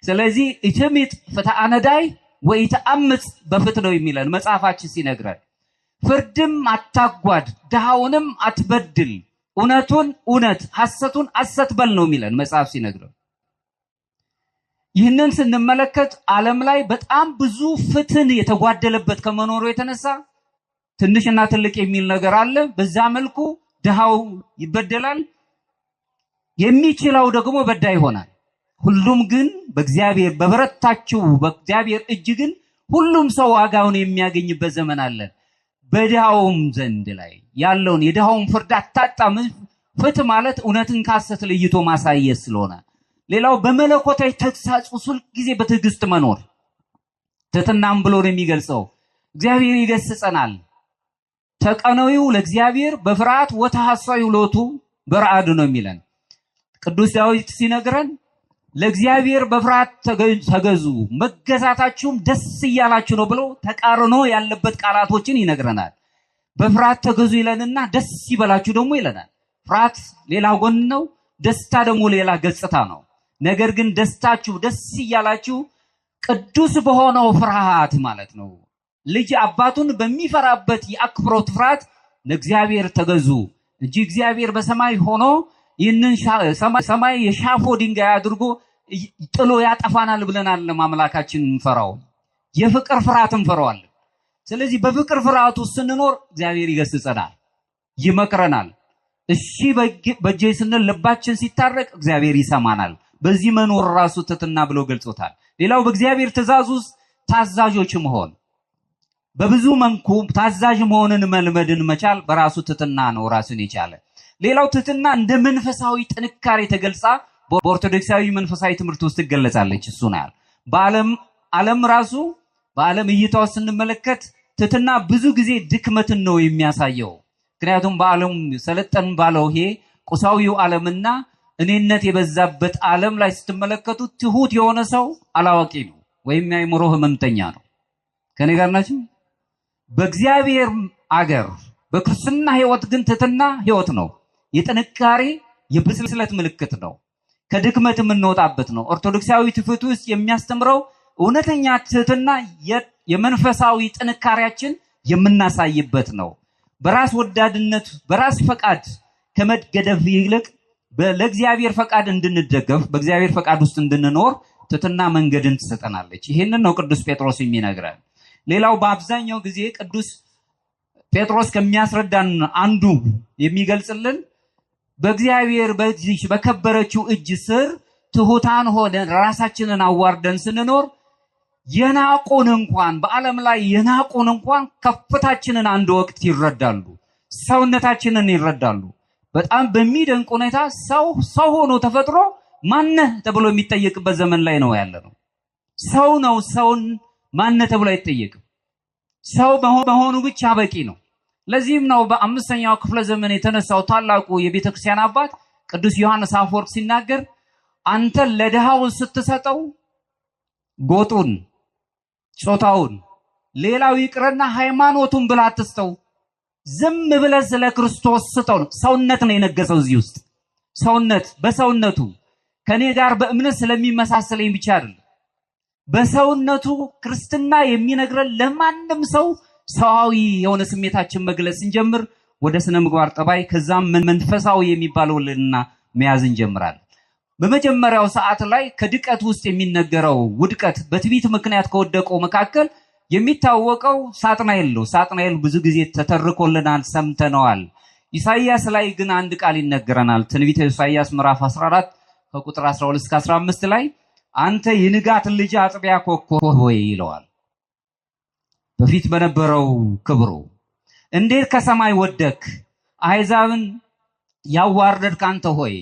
ስለዚህ ኢትሚጥ ፍትሐ ነዳይ ወኢተአምፅ በፍትህ ነው የሚለን መጽሐፋችን ሲነግረን። ፍርድም አታጓድ፣ ድሃውንም አትበድል፣ እውነቱን እውነት ሐሰቱን ሐሰት በል ነው የሚለን መጽሐፍ ሲነግረን። ይህንን ስንመለከት ዓለም ላይ በጣም ብዙ ፍትህን የተጓደለበት ከመኖሩ የተነሳ ትንሽና ትልቅ የሚል ነገር አለ። በዛ መልኩ ድሃው ይበደላል፣ የሚችለው ደግሞ በዳይ ይሆናል። ሁሉም ግን በእግዚአብሔር በበረታችው በእግዚአብሔር እጅ ግን ሁሉም ሰው ዋጋውን የሚያገኝበት ዘመን አለ። በድሃውም ዘንድ ላይ ያለውን የድሃውን ፍርድ አታጣም። ፍትህ ማለት እውነትን ከሐሰት ለይቶ ማሳየት ስለሆነ። ሌላው በመለኮታዊ ተግሳጽ ሁል ጊዜ በትዕግስት መኖር ትህትናም ብሎ ነው የሚገልጸው። እግዚአብሔር ይገስጸናል። ተቀነዩ ለእግዚአብሔር በፍርሃት ወተሐሳዩ ሎቱ በረአድ ነው የሚለን። ቅዱስ ዳዊት ሲነግረን ለእግዚአብሔር በፍርሃት ተገዙ፣ መገዛታችሁም ደስ እያላችሁ ነው ብሎ ተቃርኖ ያለበት ቃላቶችን ይነግረናል። በፍርሃት ተገዙ ይለንና ደስ ይበላችሁ ደግሞ ይለናል። ፍርሃት ሌላ ጎን ነው፣ ደስታ ደግሞ ሌላ ገጽታ ነው። ነገር ግን ደስታችሁ ደስ እያላችሁ ቅዱስ በሆነው ፍርሃት ማለት ነው። ልጅ አባቱን በሚፈራበት የአክብሮት ፍርሃት ለእግዚአብሔር ተገዙ እንጂ እግዚአብሔር በሰማይ ሆኖ ይህንን ሰማይ የሻፎ ድንጋይ አድርጎ ጥሎ ያጠፋናል ብለናል። አምላካችን እንፈራው፣ የፍቅር ፍርሃት እንፈራዋለን። ስለዚህ በፍቅር ፍርሃቱ ስንኖር እግዚአብሔር ይገስጸናል፣ ይመክረናል። እሺ በእጄ ስንል ልባችን ሲታረቅ እግዚአብሔር ይሰማናል። በዚህ መኖር ራሱ ትሕትና ብሎ ገልጾታል። ሌላው በእግዚአብሔር ትእዛዝ ውስጥ ታዛዦች መሆን፣ በብዙ መልኩ ታዛዥ መሆንን መልመድን መቻል በራሱ ትሕትና ነው ራሱን የቻለ። ሌላው ትሕትና እንደ መንፈሳዊ ጥንካሬ ተገልጻ በኦርቶዶክሳዊ መንፈሳዊ ትምህርት ውስጥ ትገለጻለች። እሱ ነው ያለው። በዓለም ዓለም ራሱ በዓለም እይታው ስንመለከት ትሕትና ብዙ ጊዜ ድክመትን ነው የሚያሳየው። ምክንያቱም በዓለም ሰለጠን ባለው ይሄ ቁሳዊው ዓለምና እኔነት የበዛበት ዓለም ላይ ስትመለከቱ ትሁት የሆነ ሰው አላዋቂ ነው ወይም የአእምሮ ህመምተኛ ነው። ከኔ ጋር ናችሁ? በእግዚአብሔር አገር በክርስትና ህይወት ግን ትሕትና ህይወት ነው። የጥንካሬ የብስለት ምልክት ነው። ከድክመት የምንወጣበት ነው። ኦርቶዶክሳዊ ትውፊት ውስጥ የሚያስተምረው እውነተኛ ትሕትና የመንፈሳዊ ጥንካሬያችን የምናሳይበት ነው። በራስ ወዳድነት በራስ ፈቃድ ከመገደፍ ይልቅ ለእግዚአብሔር ፈቃድ እንድንደገፍ በእግዚአብሔር ፈቃድ ውስጥ እንድንኖር ትሕትና መንገድን ትሰጠናለች። ይሄንን ነው ቅዱስ ጴጥሮስ የሚነግረን። ሌላው በአብዛኛው ጊዜ ቅዱስ ጴጥሮስ ከሚያስረዳን አንዱ የሚገልጽልን በእግዚአብሔር በዚህ በከበረችው እጅ ስር ትሁታን ሆነን ራሳችንን አዋርደን ስንኖር የናቁን እንኳን በዓለም ላይ የናቁን እንኳን ከፍታችንን አንድ ወቅት ይረዳሉ፣ ሰውነታችንን ይረዳሉ። በጣም በሚደንቅ ሁኔታ ሰው ሰው ሆኖ ተፈጥሮ ማነህ ተብሎ የሚጠየቅበት ዘመን ላይ ነው ያለነው። ሰው ነው ሰውን ማነህ ተብሎ አይጠየቅም። ሰው መሆኑ ብቻ በቂ ነው። ለዚህም ነው በአምስተኛው ክፍለ ዘመን የተነሳው ታላቁ የቤተክርስቲያን አባት ቅዱስ ዮሐንስ አፈወርቅ ሲናገር አንተ ለድሃው ስትሰጠው ጎጡን፣ ጾታውን፣ ሌላው ይቅርና ሃይማኖቱን ብላ አትስጠው፣ ዝም ብለህ ስለ ክርስቶስ ስጠው። ሰውነት ነው የነገሰው እዚህ ውስጥ። ሰውነት በሰውነቱ ከኔ ጋር በእምነት ስለሚመሳሰለኝ ብቻ አይደለም። በሰውነቱ ክርስትና የሚነግረን ለማንም ሰው ሰዋዊ የሆነ ስሜታችን መግለጽ ስንጀምር ወደ ስነ ምግባር ጠባይ ከዛም መንፈሳዊ የሚባለው ልዕልና መያዝ እንጀምራለን። በመጀመሪያው ሰዓት ላይ ከድቀት ውስጥ የሚነገረው ውድቀት በትዕቢት ምክንያት ከወደቀው መካከል የሚታወቀው ሳጥናኤል ነው። ሳጥናኤል ብዙ ጊዜ ተተርኮልናል፣ ሰምተነዋል። ኢሳይያስ ላይ ግን አንድ ቃል ይነገረናል። ትንቢተ ኢሳይያስ ምዕራፍ 14 ከቁጥር 12 እስከ 15 ላይ አንተ የንጋት ልጅ አጥቢያ ኮከብ ሆይ ይለዋል። በፊት በነበረው ክብሩ እንዴት ከሰማይ ወደክ? አሕዛብን ያዋረድክ አንተ ሆይ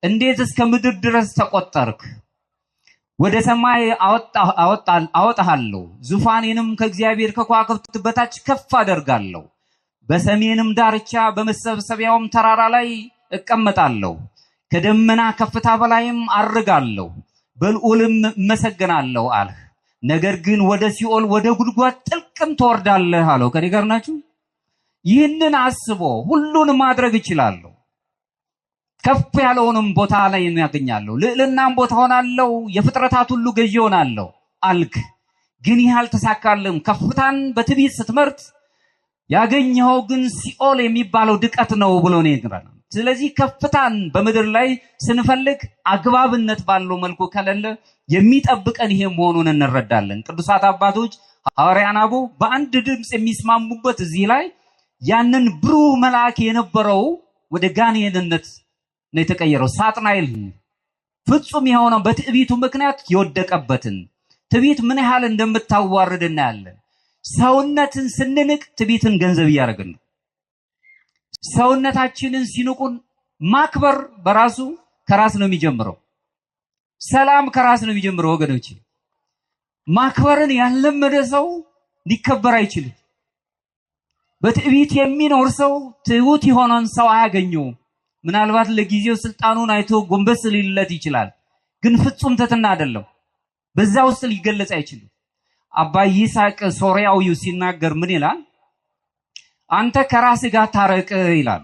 እንዴት እስከ ምድር ድረስ ተቆጠርክ? ወደ ሰማይ አወጣሃለሁ፣ ዙፋኔንም ከእግዚአብሔር ከከዋክብት በታች ከፍ አደርጋለሁ። በሰሜንም ዳርቻ በመሰብሰቢያውም ተራራ ላይ እቀመጣለሁ፣ ከደመና ከፍታ በላይም አርጋለሁ፣ በልዑልም እመሰገናለሁ አልህ። ነገር ግን ወደ ሲኦል ወደ ጉድጓድ ጥልቅም ትወርዳለህ አለው። ከኔ ጋር ናችሁ? ይህንን አስቦ ሁሉን ማድረግ እችላለሁ፣ ከፍ ያለውንም ቦታ ላይ ያገኛለሁ፣ ልዕልናም ቦታ ሆናለሁ፣ የፍጥረታት ሁሉ ገዢ ሆናለሁ አልክ። ግን ይህ አልተሳካልም። ከፍታን በትዕቢት ስትመርጥ ያገኘኸው ግን ሲኦል የሚባለው ድቀት ነው ብሎ ነው ይነግረናል። ስለዚህ ከፍታን በምድር ላይ ስንፈልግ አግባብነት ባለው መልኩ ከሌለ የሚጠብቀን ይሄ መሆኑን እንረዳለን። ቅዱሳት አባቶች ሐዋርያን አበው በአንድ ድምጽ የሚስማሙበት እዚህ ላይ ያንን ብሩህ መልአክ የነበረው ወደ ጋኔንነት ነው የተቀየረው። ሳጥናኤል ፍጹም የሆነው በትዕቢቱ ምክንያት የወደቀበትን ትዕቢት ምን ያህል እንደምታዋርድ እናያለን። ሰውነትን ስንንቅ ትዕቢትን ገንዘብ እያደረግን ነው። ሰውነታችንን ሲንቁን ማክበር በራሱ ከራስ ነው የሚጀምረው። ሰላም ከራስ ነው የሚጀምረው ወገኖች። ማክበርን ያልለመደ ሰው ሊከበር አይችልም። በትዕቢት የሚኖር ሰው ትሁት የሆነን ሰው አያገኘውም። ምናልባት ለጊዜው ስልጣኑን አይቶ ጎንበስ ሊልለት ይችላል፣ ግን ፍጹም ትሕትና አይደለም። በዛ ውስጥ ሊገለጽ አይችልም። አባ ይስሐቅ ሶርያዊው ሲናገር ምን ይላል? አንተ ከራስህ ጋር ታረቅ ይላል።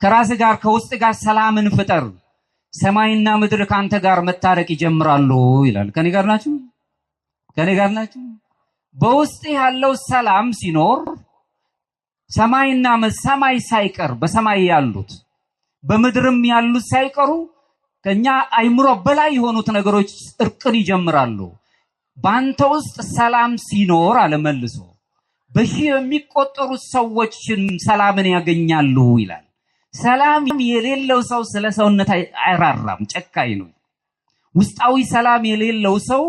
ከራስህ ጋር ከውስጥ ጋር ሰላምን ፍጠር። ሰማይና ምድር ካንተ ጋር መታረቅ ይጀምራሉ ይላል። ከኔ ጋር ናችሁ? ከኔ ጋር ናችሁ? በውስጥ ያለው ሰላም ሲኖር ሰማይና ሰማይ ሳይቀር በሰማይ ያሉት በምድርም ያሉት ሳይቀሩ ከኛ አይምሮ በላይ የሆኑት ነገሮች እርቅን ይጀምራሉ። ባንተ ውስጥ ሰላም ሲኖር አለመልሶ በሺህ የሚቆጠሩ ሰዎችን ሰላምን ያገኛሉ ይላል። ሰላም የሌለው ሰው ስለ ሰውነት አይራራም፣ ጨካኝ ነው። ውስጣዊ ሰላም የሌለው ሰው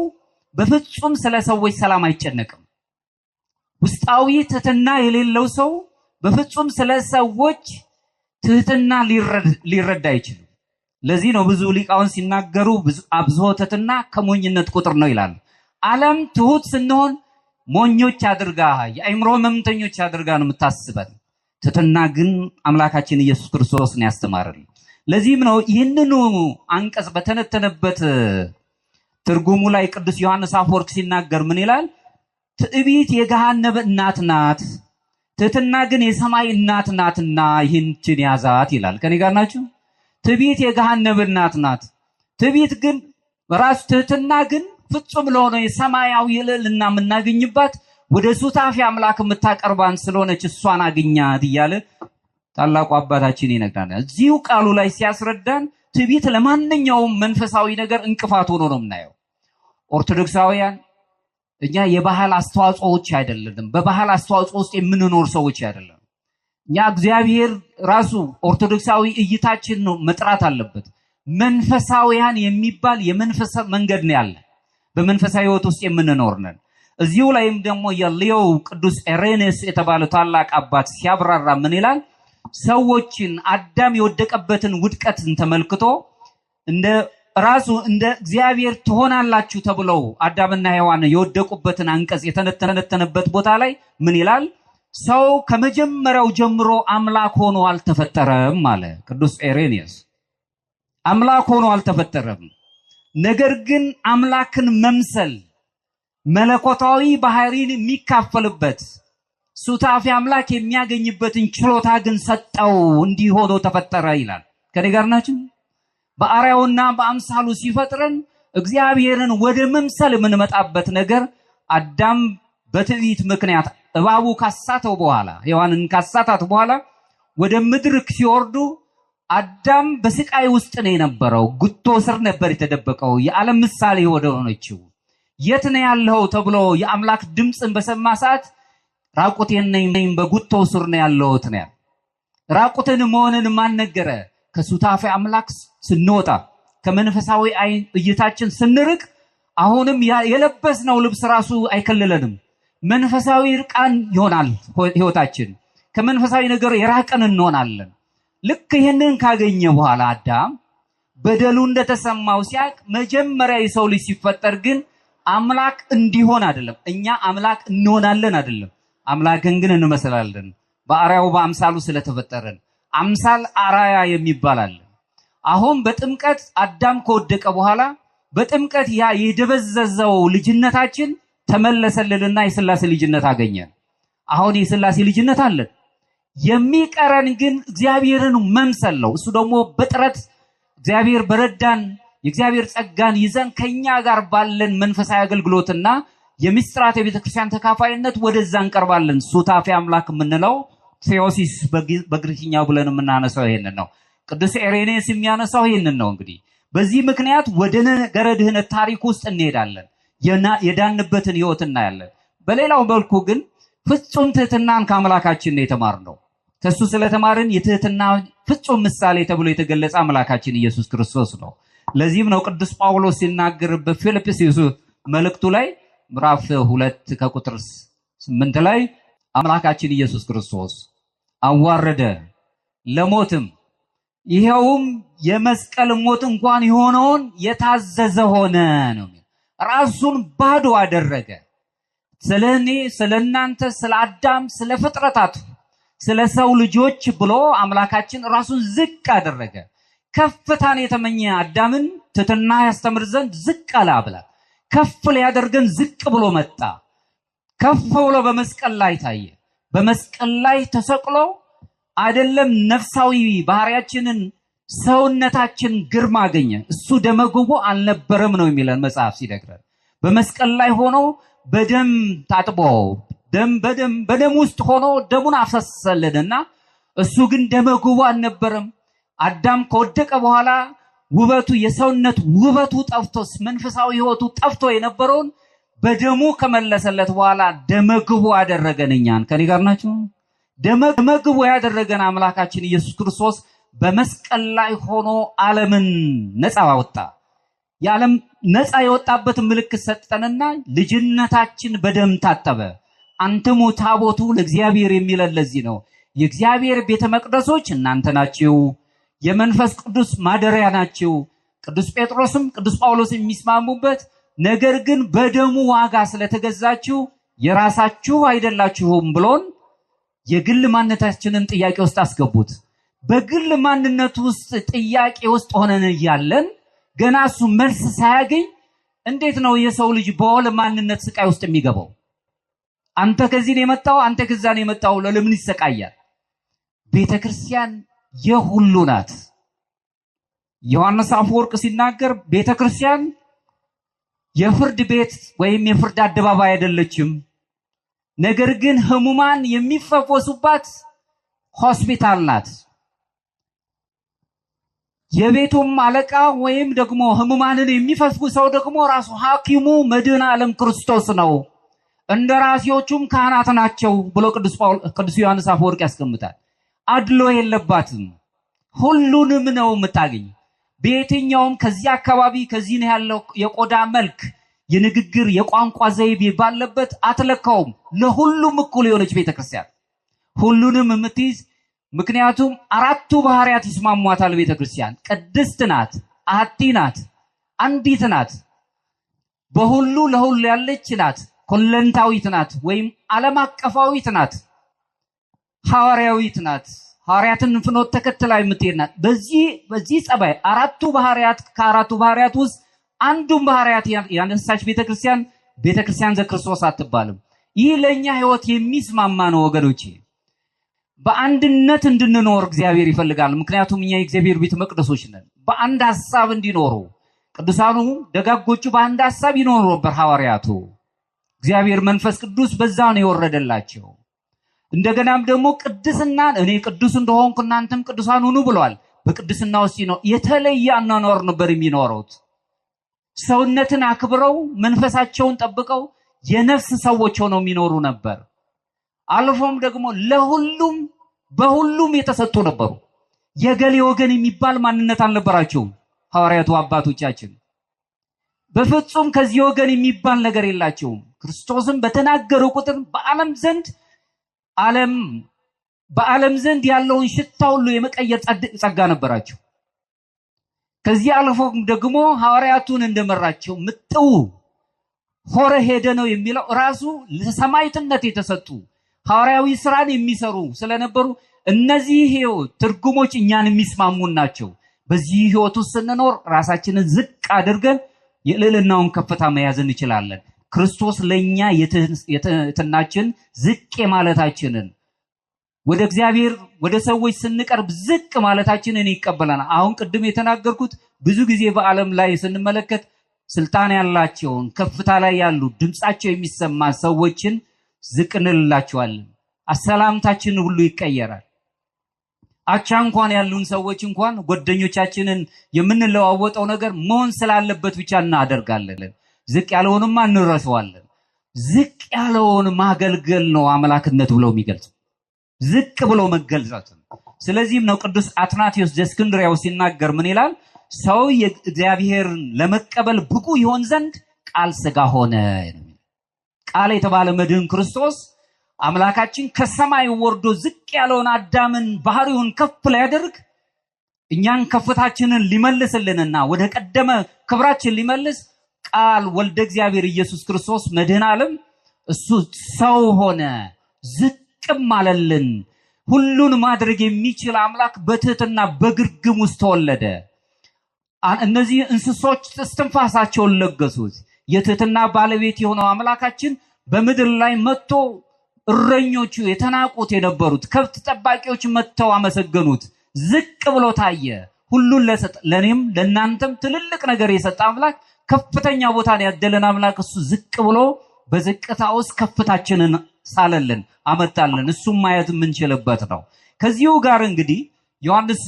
በፍጹም ስለ ሰዎች ሰላም አይጨነቅም። ውስጣዊ ትህትና የሌለው ሰው በፍጹም ስለ ሰዎች ትህትና ሊረዳ አይችልም። ለዚህ ነው ብዙ ሊቃውን ሲናገሩ አብዝሆ ትህትና ከሞኝነት ቁጥር ነው ይላሉ። ዓለም ትሁት ስንሆን ሞኞች አድርጋ የአእምሮ ህመምተኞች አድርጋ ነው የምታስበን። ትህትና ግን አምላካችን ኢየሱስ ክርስቶስ ነው ያስተማረን። ለዚህም ነው ይህንኑ አንቀጽ በተነተነበት ትርጉሙ ላይ ቅዱስ ዮሐንስ አፈወርቅ ሲናገር ምን ይላል? ትዕቢት የገሃነም እናት ናት፣ ትህትና ግን የሰማይ እናት ናትና ይህችን ያዛት ይላል። ከኔ ጋር ናችሁ? ትዕቢት የገሃነም እናት ናት። ትዕቢት ግን ራሱ ትህትና ግን ፍጹም ለሆነ የሰማያዊ ልዕልና የምናገኝባት ወደ ሱታፊ አምላክ የምታቀርባን ስለሆነች እሷን አግኛት እያለ ታላቁ አባታችን ይነግራናል። እዚሁ ቃሉ ላይ ሲያስረዳን ትዕቢት ለማንኛውም መንፈሳዊ ነገር እንቅፋት ሆኖ ነው የምናየው። ኦርቶዶክሳውያን እኛ የባህል አስተዋጽኦዎች አይደለንም። በባህል አስተዋጽኦ ውስጥ የምንኖር ሰዎች አይደለንም። እኛ እግዚአብሔር ራሱ ኦርቶዶክሳዊ እይታችን ነው መጥራት አለበት። መንፈሳውያን የሚባል የመንፈስ መንገድ ነው ያለ፣ በመንፈሳዊ ሕይወት ውስጥ የምንኖር ነን። እዚሁ ላይም ደግሞ የሊዮ ቅዱስ ኤሬኔስ የተባለ ታላቅ አባት ሲያብራራ ምን ይላል? ሰዎችን አዳም የወደቀበትን ውድቀትን ተመልክቶ እንደ ራሱ እንደ እግዚአብሔር ትሆናላችሁ ተብለው አዳምና ሔዋን የወደቁበትን አንቀጽ የተነተነበት ቦታ ላይ ምን ይላል? ሰው ከመጀመሪያው ጀምሮ አምላክ ሆኖ አልተፈጠረም አለ ቅዱስ ኤሬኔስ። አምላክ ሆኖ አልተፈጠረም። ነገር ግን አምላክን መምሰል መለኮታዊ ባህሪን የሚካፈልበት ሱታፊ አምላክ የሚያገኝበትን ችሎታ ግን ሰጠው፣ እንዲህ ሆኖ ተፈጠረ ይላል። ከኔ ጋር ናችሁ? በአርአያውና በአምሳሉ ሲፈጥረን እግዚአብሔርን ወደ መምሰል የምንመጣበት ነገር አዳም በትዕቢት ምክንያት እባቡ ካሳተው በኋላ ሔዋንን ካሳታት በኋላ ወደ ምድር ሲወርዱ አዳም በስቃይ ውስጥ ነው የነበረው። ጉቶ ስር ነበር የተደበቀው። የዓለም ምሳሌ ወደ ሆነችው የት ነው ያለው ተብሎ የአምላክ ድምፅን በሰማ ሰዓት ራቁቴን ነኝ በጉቶ ስር ነው ያለሁት ነው ያለው። ራቁትን መሆንን ማን ነገረ? ከሱታፌ አምላክ ስንወጣ ከመንፈሳዊ አይን እይታችን ስንርቅ አሁንም የለበስነው ልብስ ራሱ አይከልለንም። መንፈሳዊ ርቃን ይሆናል ህይወታችን። ከመንፈሳዊ ነገር የራቀን እንሆናለን። ልክ ይህንን ካገኘ በኋላ አዳም በደሉ እንደተሰማው ሲያቅ መጀመሪያ የሰው ልጅ ሲፈጠር ግን አምላክ እንዲሆን አይደለም፣ እኛ አምላክ እንሆናለን አይደለም፣ አምላክን ግን እንመስላለን። በአርአያው በአምሳሉ ስለተፈጠረን አምሳል አርአያ የሚባል አለ። አሁን በጥምቀት አዳም ከወደቀ በኋላ በጥምቀት ያ የደበዘዘው ልጅነታችን ተመለሰልንና የሥላሴ ልጅነት አገኘን። አሁን የሥላሴ ልጅነት አለን። የሚቀረን ግን እግዚአብሔርን መምሰል ነው። እሱ ደግሞ በጥረት እግዚአብሔር በረዳን የእግዚአብሔር ጸጋን ይዘን ከኛ ጋር ባለን መንፈሳዊ አገልግሎትና የምስጢራት የቤተክርስቲያን ተካፋይነት ወደዛ እንቀርባለን። ሱታፌ አምላክ የምንለው ቴዎሲስ በግሪክኛው ብለን የምናነሳው ይሄንን ነው። ቅዱስ ኤሬኔስ የሚያነሳው ይሄንን ነው። እንግዲህ በዚህ ምክንያት ወደ ነገረ ድህነት ታሪክ ውስጥ እንሄዳለን። የዳንበትን ህይወት እናያለን። በሌላው መልኩ ግን ፍጹም ትህትናን ከአምላካችን ነው የተማርነው። ከሱ ስለተማርን የትህትና ፍጹም ምሳሌ ተብሎ የተገለጸ አምላካችን ኢየሱስ ክርስቶስ ነው። ለዚህም ነው ቅዱስ ጳውሎስ ሲናገር በፊልጵስዩስ መልእክቱ ላይ ምዕራፍ 2 ከቁጥር 8 ላይ አምላካችን ኢየሱስ ክርስቶስ አዋረደ ለሞትም ይሄውም የመስቀል ሞት እንኳን የሆነውን የታዘዘ ሆነ ነው። ራሱን ባዶ አደረገ። ስለኔ፣ ስለናንተ፣ ስለ አዳም፣ ስለ ፍጥረታት፣ ስለ ሰው ልጆች ብሎ አምላካችን ራሱን ዝቅ አደረገ። ከፍታን የተመኘ አዳምን ትህትና ያስተምር ዘንድ ዝቅ አለ አብላ። ከፍ ሊያደርገን ዝቅ ብሎ መጣ። ከፍ ብሎ በመስቀል ላይ ታየ። በመስቀል ላይ ተሰቅሎ አይደለም ነፍሳዊ ባህሪያችንን ሰውነታችን ግርማ አገኘ። እሱ ደመግቦ አልነበረም ነው የሚለን መጽሐፍ ሲነግረን። በመስቀል ላይ ሆኖ በደም ታጥቦ ደም በደም በደም ውስጥ ሆኖ ደሙን አፈሰሰልንና እሱ ግን ደመግቦ አልነበረም። አዳም ከወደቀ በኋላ ውበቱ የሰውነት ውበቱ ጠፍቶ መንፈሳዊ ሕይወቱ ጠፍቶ የነበረውን በደሙ ከመለሰለት በኋላ ደመግቦ አደረገን እኛን። ከኔ ጋር ናቸው። ደመግቦ ያደረገን አምላካችን ኢየሱስ ክርስቶስ በመስቀል ላይ ሆኖ ዓለምን ነፃ አወጣ። የዓለም ነፃ የወጣበትን ምልክት ሰጠንና ልጅነታችን በደም ታጠበ። አንትሙ ታቦቱ ለእግዚአብሔር የሚለን ለዚህ ነው። የእግዚአብሔር ቤተ መቅደሶች እናንተ ናችሁ፣ የመንፈስ ቅዱስ ማደሪያ ናችሁ። ቅዱስ ጴጥሮስም ቅዱስ ጳውሎስ የሚስማሙበት ነገር ግን በደሙ ዋጋ ስለተገዛችሁ የራሳችሁ አይደላችሁም ብሎን የግል ማንነታችንን ጥያቄ ውስጥ አስገቡት። በግል ማንነት ውስጥ ጥያቄ ውስጥ ሆነን እያለን ገና እሱ መልስ ሳያገኝ እንዴት ነው የሰው ልጅ በወል ማንነት ስቃይ ውስጥ የሚገባው? አንተ ከዚህ ነው የመጣው፣ አንተ ከዛ ነው የመጣው፣ ለምን ይሰቃያል? ቤተክርስቲያን የሁሉ ናት። ዮሐንስ አፈወርቅ ሲናገር ቤተክርስቲያን የፍርድ ቤት ወይም የፍርድ አደባባይ አይደለችም፣ ነገር ግን ህሙማን የሚፈወሱባት ሆስፒታል ናት። የቤቱም አለቃ ወይም ደግሞ ህሙማንን የሚፈውሰው ደግሞ ራሱ ሐኪሙ መድኃኔ ዓለም ክርስቶስ ነው፣ እንደራሴዎቹም ካህናት ናቸው ብሎ ቅዱስ ዮሐንስ አፈወርቅ ያስቀምጣል። አድሎ የለባትም። ሁሉንም ነው የምታገኝ። በየትኛውም ከዚህ አካባቢ ከዚህ ነው ያለው የቆዳ መልክ፣ የንግግር፣ የቋንቋ ዘይቤ ባለበት አትለካውም። ለሁሉም እኩል የሆነች ቤተክርስቲያን ሁሉንም የምትይዝ፣ ምክንያቱም አራቱ ባህሪያት ይስማሟታል። ቤተክርስቲያን ቅድስት ናት፣ አሐቲ ናት፣ አንዲት ናት፣ በሁሉ ለሁሉ ያለች ናት፣ ኮለንታዊት ናት ወይም ዓለም አቀፋዊት ናት፣ ሐዋርያዊት ናት። ሐዋርያትን ፍኖት ተከትላ የምትሄድ ናት። በዚህ ጸባይ አራቱ ባህሪያት ከአራቱ ባህሪያት ውስጥ አንዱን ባህሪያት ያነሳች ቤተክርስቲያን ቤተክርስቲያን ዘክርስቶስ አትባልም። ይህ ለኛ ሕይወት የሚስማማ ነው ወገኖቼ። በአንድነት እንድንኖር እግዚአብሔር ይፈልጋል። ምክንያቱም እኛ የእግዚአብሔር ቤተ መቅደሶች ነን። በአንድ ሐሳብ እንዲኖሩ ቅዱሳኑ ደጋጎቹ በአንድ ሐሳብ ይኖሩ ነበር ሐዋርያቱ። እግዚአብሔር መንፈስ ቅዱስ በዛ ነው የወረደላቸው። እንደገናም ደግሞ ቅድስናን እኔ ቅዱስ እንደሆንኩ እናንተም ቅዱሳን ሁኑ ብለዋል። በቅድስና ውስጥ ነው የተለየ አኗኗር ነበር የሚኖሩት። ሰውነትን አክብረው መንፈሳቸውን ጠብቀው የነፍስ ሰዎች ሆነው የሚኖሩ ነበር። አልፎም ደግሞ ለሁሉም በሁሉም የተሰጡ ነበሩ። የገሌ ወገን የሚባል ማንነት አልነበራቸውም ሐዋርያቱ አባቶቻችን። በፍጹም ከዚህ ወገን የሚባል ነገር የላቸውም። ክርስቶስን በተናገሩ ቁጥር በዓለም ዘንድ ያለውን ሽታ ሁሉ የመቀየር ጸጋ ነበራቸው። ከዚህ አልፎም ደግሞ ሐዋርያቱን እንደመራቸው ምጥው ሆረ ሄደ ነው የሚለው ራሱ ለሰማዕትነት የተሰጡ ሐዋርያዊ ስራን የሚሰሩ ስለነበሩ እነዚህ ሕይወት ትርጉሞች እኛን የሚስማሙን ናቸው። በዚህ ሕይወት ውስጥ ስንኖር ራሳችንን ዝቅ አድርገን የልዕልናውን ከፍታ መያዝ እንችላለን። ክርስቶስ ለኛ የትህትናችን ዝቅ ማለታችንን ወደ እግዚአብሔር ወደ ሰዎች ስንቀርብ ዝቅ ማለታችንን ይቀበላል። አሁን ቅድም የተናገርኩት ብዙ ጊዜ በዓለም ላይ ስንመለከት ስልጣን ያላቸውን ከፍታ ላይ ያሉ ድምጻቸው የሚሰማ ሰዎችን ዝቅ እንልላቸዋለን። አሰላምታችን ሁሉ ይቀየራል። አቻ እንኳን ያሉን ሰዎች እንኳን ጓደኞቻችንን የምንለዋወጠው ነገር መሆን ስላለበት ብቻ እናደርጋለን። ዝቅ ያለውንማ እንረሳዋለን። ዝቅ ያለውን ማገልገል ነው አምላክነት ብለው የሚገልጹ ዝቅ ብሎ መገልጸት። ስለዚህም ነው ቅዱስ አትናቴዎስ ዘእስክንድርያው ሲናገር ምን ይላል? ሰው የእግዚአብሔርን ለመቀበል ብቁ ይሆን ዘንድ ቃል ሥጋ ሆነ። ቃል የተባለ መድህን ክርስቶስ አምላካችን ከሰማይ ወርዶ ዝቅ ያለውን አዳምን ባህሪውን ከፍ ሊያደርግ እኛን ከፍታችንን ሊመልስልንና ወደ ቀደመ ክብራችን ሊመልስ ቃል ወልደ እግዚአብሔር ኢየሱስ ክርስቶስ መድህን ዓለም እሱ ሰው ሆነ፣ ዝቅም አለልን። ሁሉን ማድረግ የሚችል አምላክ በትህትና በግርግም ውስጥ ተወለደ። እነዚህ እንስሶች እስትንፋሳቸውን ለገሱት። የትህትና ባለቤት የሆነው አምላካችን በምድር ላይ መጥቶ እረኞቹ የተናቁት የነበሩት ከብት ጠባቂዎች መጥተው አመሰገኑት። ዝቅ ብሎ ታየ። ሁሉን ለእኔም ለእናንተም ትልልቅ ነገር የሰጠ አምላክ፣ ከፍተኛ ቦታን ያደለን አምላክ እሱ ዝቅ ብሎ በዝቅታ ውስጥ ከፍታችንን ሳለልን አመጣልን። እሱም ማየት የምንችልበት ነው። ከዚሁ ጋር እንግዲህ ዮሐንስ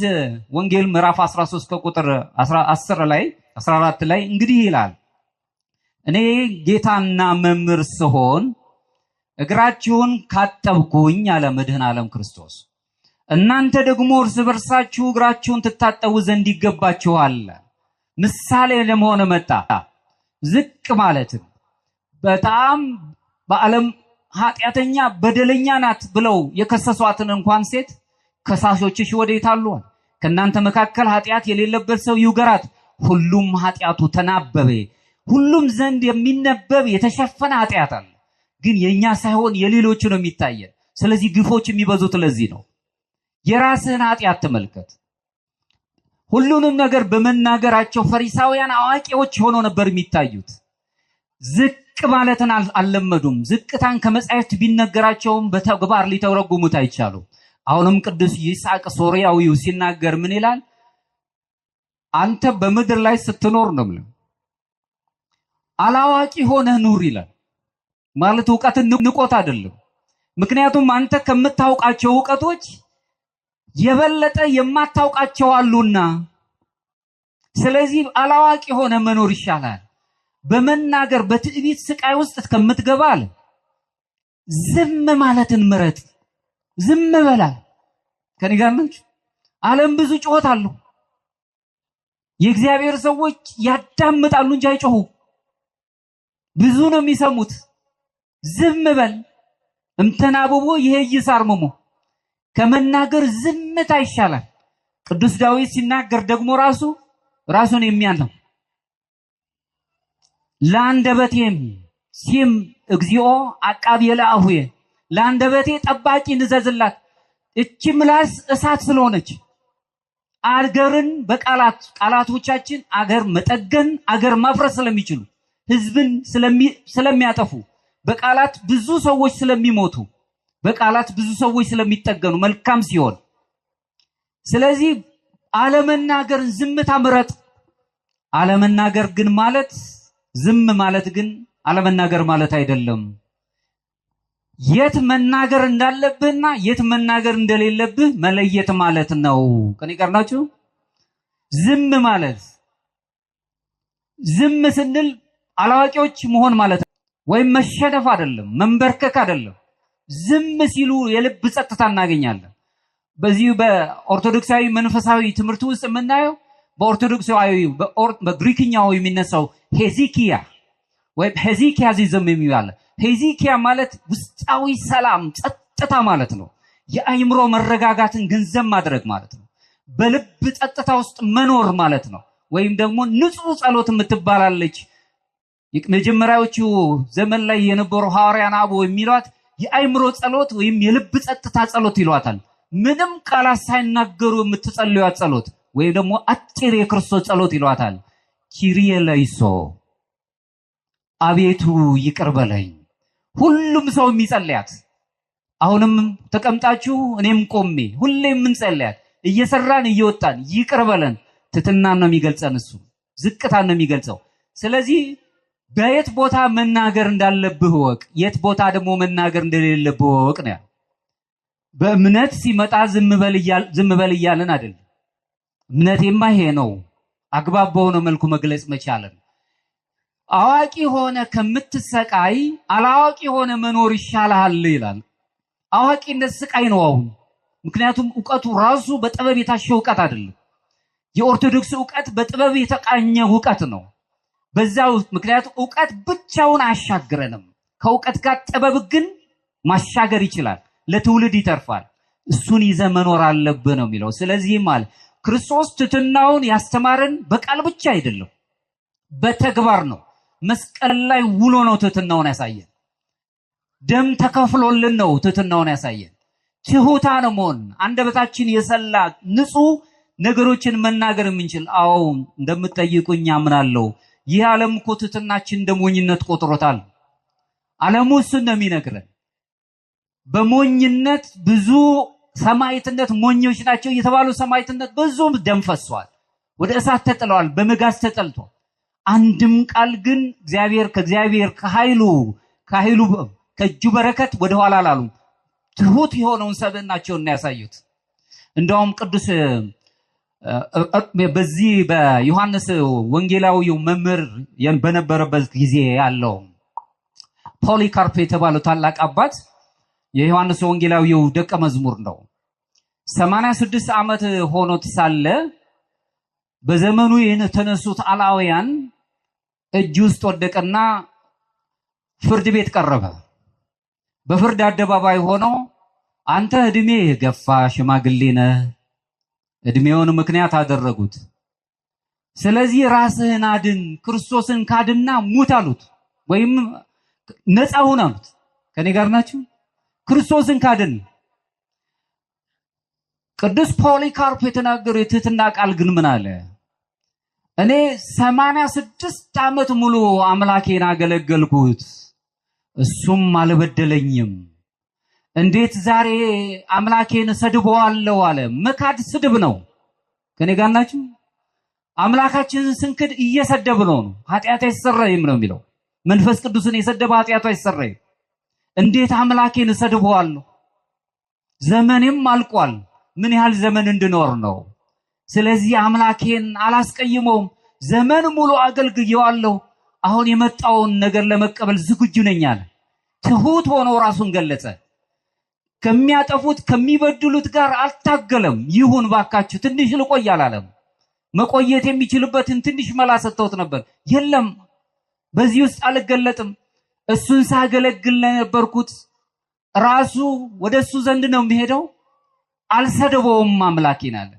ወንጌል ምዕራፍ 13 ከቁጥር 10 ላይ 14 ላይ እንግዲህ ይላል፣ እኔ ጌታና መምህር ስሆን እግራችሁን ካጠብኩኝ አለ መድኃኔ ዓለም ክርስቶስ፣ እናንተ ደግሞ እርስ በርሳችሁ እግራችሁን ትታጠቡ ዘንድ ይገባችኋል። ምሳሌ ለመሆን መጣ። ዝቅ ማለትም በጣም በዓለም ኃጢአተኛ በደለኛ ናት ብለው የከሰሷትን እንኳን ሴት ከሳሾችሽ ወዴት አሉ? ከእናንተ መካከል ኃጢአት የሌለበት ሰው ይውገራት። ሁሉም ኃጢአቱ ተናበበ። ሁሉም ዘንድ የሚነበብ የተሸፈነ ኃጢአት አለ፣ ግን የኛ ሳይሆን የሌሎቹ ነው የሚታየን። ስለዚህ ግፎች የሚበዙት ለዚህ ነው። የራስህን ኃጢአት ተመልከት። ሁሉንም ነገር በመናገራቸው ፈሪሳውያን አዋቂዎች ሆነው ነበር የሚታዩት። ዝቅ ማለትን አልለመዱም። ዝቅታን ከመጻሕፍት ቢነገራቸውም በተግባር ሊተረጉሙት አይቻሉም። አሁንም ቅዱስ ይስሐቅ ሶርያዊው ሲናገር ምን ይላል? አንተ በምድር ላይ ስትኖር ነው የሚለው፣ አላዋቂ ሆነህ ኑር ይላል። ማለት እውቀትን ንቆት አይደለም። ምክንያቱም አንተ ከምታውቃቸው እውቀቶች የበለጠ የማታውቃቸው አሉና፣ ስለዚህ አላዋቂ ሆነ መኖር ይሻላል። በመናገር በትዕቢት ስቃይ ውስጥ ከምትገባ አለ ዝም ማለትን ምረጥ። ዝም በላል። ከኔ ጋር ናችሁ? ዓለም ብዙ ጩኸት አለው። የእግዚአብሔር ሰዎች ያዳምጣሉ እንጂ አይጮሁ። ብዙ ነው የሚሰሙት። ዝም በል። እምተናብቦ ይሄይስ አርምሞ፣ ከመናገር ዝምታ ይሻላል። ቅዱስ ዳዊት ሲናገር ደግሞ ራሱ ራሱን የሚያለው ለአንደበቴም ሲም እግዚኦ አቃቤ ለአፉየ፣ ለአንደበቴ ጠባቂ ንዘዝላት። እቺ ምላስ እሳት ስለሆነች አገርን በቃላት ቃላቶቻችን አገር መጠገን አገር ማፍረስ ስለሚችሉ፣ ህዝብን ስለሚያጠፉ፣ በቃላት ብዙ ሰዎች ስለሚሞቱ፣ በቃላት ብዙ ሰዎች ስለሚጠገኑ መልካም ሲሆን፣ ስለዚህ አለመናገርን ዝምታ ምረጥ። አለመናገር ግን ማለት ዝም ማለት ግን አለመናገር ማለት አይደለም። የት መናገር እንዳለብህና የት መናገር እንደሌለብህ መለየት ማለት ነው። ከኔ ጋር ናችሁ? ዝም ማለት ዝም ስንል አላዋቂዎች መሆን ማለት ወይም መሸነፍ አይደለም፣ መንበርከክ አይደለም። ዝም ሲሉ የልብ ጸጥታ እናገኛለን። በዚህ በኦርቶዶክሳዊ መንፈሳዊ ትምህርት ውስጥ የምናየው በኦርቶዶክሳዊ በግሪክኛው የሚነሳው ሄዚኪያ ወይም ሄዚኪያዚዝም የሚባል፣ ሄዚኪያ ማለት ውስጣዊ ሰላም ጸጥታ ማለት ነው። የአእምሮ መረጋጋትን ገንዘብ ማድረግ ማለት ነው። በልብ ጸጥታ ውስጥ መኖር ማለት ነው። ወይም ደግሞ ንጹህ ጸሎት የምትባላለች መጀመሪያዎቹ ዘመን ላይ የነበሩ ሐዋርያን አበው የሚሏት የአእምሮ ጸሎት ወይም የልብ ጸጥታ ጸሎት ይሏታል። ምንም ቃላት ሳይናገሩ የምትጸልዩት ጸሎት ወይም ደግሞ አጭር የክርስቶስ ጸሎት ይሏታል። ኪሪየ ለይሶ፣ አቤቱ ይቅር በለኝ። ሁሉም ሰው የሚጸልያት፣ አሁንም ተቀምጣችሁ እኔም ቆሜ ሁሌም የምንጸልያት፣ እየሰራን እየወጣን ይቅር በለን። ትሕትናን ነው የሚገልጸን እሱ፣ ዝቅታን ነው የሚገልጸው። ስለዚህ በየት ቦታ መናገር እንዳለብህ እወቅ፣ የት ቦታ ደግሞ መናገር እንደሌለብህ እወቅ ነው ያለው። በእምነት ሲመጣ ዝም በል እያለን አይደለም። እምነቴማ ይሄ ነው፣ አግባብ በሆነ መልኩ መግለጽ መቻለን። አዋቂ ሆነ ከምትሰቃይ አላዋቂ ሆነ መኖር ይሻልሃል ይላል። አዋቂነት ስቃይ ነው አሁን። ምክንያቱም እውቀቱ ራሱ በጥበብ የታሸ እውቀት አይደለም። የኦርቶዶክስ እውቀት በጥበብ የተቃኘ እውቀት ነው። በዛው ምክንያቱም እውቀት ብቻውን አያሻግረንም። ከእውቀት ጋር ጥበብ ግን ማሻገር ይችላል፣ ለትውልድ ይተርፋል። እሱን ይዘ መኖር አለብህ ነው የሚለው። ስለዚህም አለ ክርስቶስ ትሕትናውን ያስተማረን በቃል ብቻ አይደለም፣ በተግባር ነው። መስቀል ላይ ውሎ ነው ትሕትናውን ያሳየን። ደም ተከፍሎልን ነው ትሕትናውን ያሳየን። ትሑታን መሆን፣ አንደበታችን የሰላ ንጹህ ነገሮችን መናገር የምንችል። አዎ እንደምትጠይቁኝ አምናለሁ። ይህ ዓለም እኮ ትሕትናችን እንደ ሞኝነት ቆጥሮታል። ዓለሙ እሱን ነው የሚነግረን። በሞኝነት ብዙ ሰማዕትነት ሞኞች ናቸው እየተባሉ ሰማዕትነት ብዙ ደም ፈሷል። ወደ እሳት ተጥለዋል፣ በመጋዝ ተጠልቷል። አንድም ቃል ግን እግዚአብሔር ከእግዚአብሔር ከኃይሉ ከእጁ በረከት ወደኋላ አላሉም። ትሁት የሆነውን ሰብዕናቸውን ነው ያሳዩት። እንደውም ቅዱስ በዚህ በዮሐንስ ወንጌላዊው መምህር በነበረበት ጊዜ ያለው ፖሊካርፕ የተባለው ታላቅ አባት የዮሐንስ ወንጌላዊው ደቀ መዝሙር ነው። 86 ዓመት ሆኖት ሳለ በዘመኑ የተነሱት አላውያን እጅ ውስጥ ወደቀና ፍርድ ቤት ቀረበ። በፍርድ አደባባይ ሆኖ አንተ እድሜ ገፋ ሽማግሌ ነህ፣ እድሜውን ምክንያት አደረጉት። ስለዚህ ራስህን አድን፣ ክርስቶስን ካድና ሙት አሉት፣ ወይም ነፃ ሁን አሉት። ከኔ ጋር ናችሁ? ክርስቶስን ካድን። ቅዱስ ፖሊካርፕ የተናገረው የትህትና ቃል ግን ምን አለ? እኔ 86 ዓመት ሙሉ አምላኬን አገለገልኩት፣ እሱም አልበደለኝም። እንዴት ዛሬ አምላኬን ሰድበዋለሁ አለ። መካድ ስድብ ነው። ከኔ ጋር ናችሁ? አምላካችንን ስንክድ እየሰደብነው ነው። ኃጢአት አይሰረይም ነው የሚለው። መንፈስ ቅዱስን የሰደበ ኃጢአቱ አይሰረይም። እንዴት አምላኬን እሰድበዋለሁ? ዘመኔም አልቋል። ምን ያህል ዘመን እንድኖር ነው? ስለዚህ አምላኬን አላስቀይመውም። ዘመን ሙሉ አገልግየዋለሁ። አሁን የመጣውን ነገር ለመቀበል ዝግጁ ነኝ አለ። ትሁት ሆኖ ራሱን ገለጸ። ከሚያጠፉት ከሚበድሉት ጋር አልታገለም። ይሁን ባካችሁ ትንሽ ልቆይ አላለም። መቆየት የሚችልበትን ትንሽ መላ ሰጥተውት ነበር። የለም በዚህ ውስጥ አልገለጥም። እሱን ሳገለግል ለነበርኩት ራሱ ወደ እሱ ዘንድ ነው የሚሄደው። አልሰደበውም አምላኬን አለ።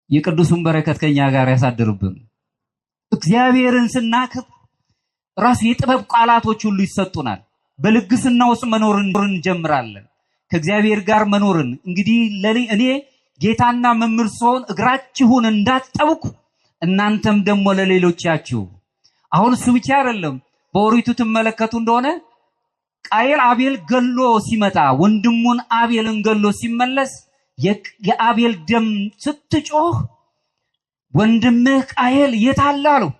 የቅዱሱን በረከት ከኛ ጋር ያሳድርብን። እግዚአብሔርን ስናከብር ራሱ የጥበብ ቃላቶች ሁሉ ይሰጡናል። በልግስና ውስጥ መኖርን እንጀምራለን። ከእግዚአብሔር ጋር መኖርን እንግዲህ እኔ ጌታና መምህር ስሆን እግራችሁን እንዳጠብኩ እናንተም ደግሞ ለሌሎቻችሁ። አሁን እሱ ብቻ አይደለም። በኦሪቱ ትመለከቱ እንደሆነ ቃየል አቤል ገሎ ሲመጣ ወንድሙን አቤልን ገሎ ሲመለስ የአቤል ደም ስትጮህ ወንድምህ ቃየል የት አለ አለው።